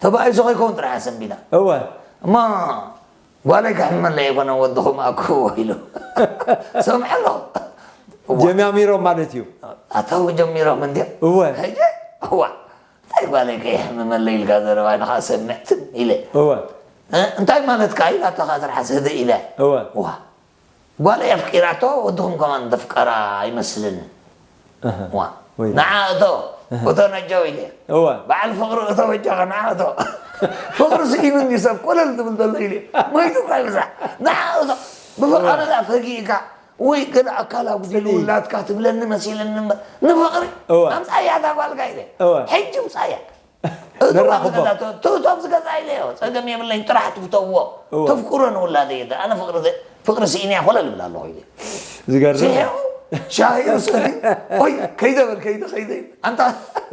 ተባኢሱ ከይከውን ጥራሕ ኣሰንቢዳ። እወ። እማ ጓለይ ከሕመለይ ኣይኮነን ወድኹም ኣክብዎ ኢሉ። ሰምዐ ኣለኹ። እወ። ጀማሚሮም ማለት እዩ። ኣታዊ ጀሚሮም እንድዮም። እወ። ሕጂ፣ እዋ፣ እንታይ ጓለይ ከየሕምመለይ ኢልካ ዘረባ ንኻ ሰምዕ ትም ኢለ። እወ። እ፣ እንታይ ማለትካ ኢላቶ ከኣ ትርሓስ ህድእ ኢለ። እወ። ዋ። ጓለይ ኣፍቂራቶ ወድኹም ከማን ዘፍቀራ ኣይመስልን። እህ። ዋ። ወይ። ንዓ እቶ፣ እህ። እቶ ነጀው ኢለ። እወ። በዓል ፍቕሪ እቶ በጃኻ ንዓ እቶ። ፍቕሪ ስኢኑ እንዲ ሰብ ኮለል ዝብል ዘሎ ኢለ። ሞይቱ እኳ ይብዛሕ። ንዓ እቶ። ብፍቓዱ እወ። ደኣ ፈጊእካ ወይ ገለ ኣካል ኣጉዲሉ ፍልይ። ውላድካ ትብለኒ መሲልኒ እምበር፣ ንፍቕሪ እወ። ኣምጻያ እታ ጓልካ ኢለ። እወ። ሕጂ ምጻያ። እቶም ነራኽቦ። ኣብዚ ገዛ ተ-፣ ተ-፣ እቶም ዝገዛ ኢለዮ፣ ጸገም የብለይን፣ ጥራሕ ትፍተውዎ። እወ። ተፍቅሮ ንውላደይ እየ። ኣነ ፍቕሪ ዘ-፣ ፍቕሪ ስኢነያ ኮለል እብል ኣለኹ ኢለ። ዝገርም። ስሒቑ፣ ሻሂ ይውሰድ እዩ። ኦይ፣ ከይደ በል፣ ከይደ፣ ከይደ። ኣንታ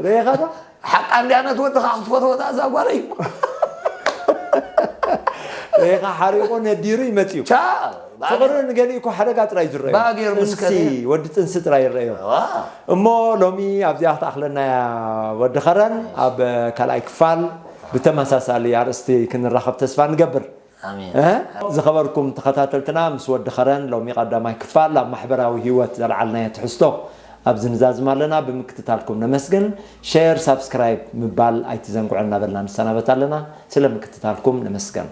ርኢኻ ዶ? ሓቃ እንድያ ነቲ ወድኻ ክትፈትዎ እዛ ጓለይ። ርኢኻ ሓሪቑ ነዲሩ ይመጽእ እዩ። ቻ፣ ፍቕሪ ንገሊኡ እኮ ሓደጋ ጥራይ ዝረኣዩ። ባእጌር ምስ ጥንሲ፣ ከደ። ወዲ ጥንሲ ጥራይ ይረኣዮ። ዋ። እሞ ሎሚ ኣብዚኣ ክትኣኽለናያ ወዲ ኸረን፣ ኣብ ካልኣይ ክፋል ብተመሳሳሊ ኣርእስቲ ክንራኸብ ተስፋ ንገብር። ኣሜን። እ? ዝኸበርኩም ተኸታተልትና፣ ምስ ወዲ ኸረን ሎሚ ቀዳማይ ክፋል ኣብ ማሕበራዊ ህይወት ዘልዓልናዮ ትሕዝቶ ኣብዚ ንዛዝም ኣለና። ብምክትታልኩም ነመስግን። ሼር፣ ሳብስክራይብ ምባል ኣይትዘንግዑ እናበልና ንሰናበት ኣለና። ስለ ምክትታልኩም ነመስግን።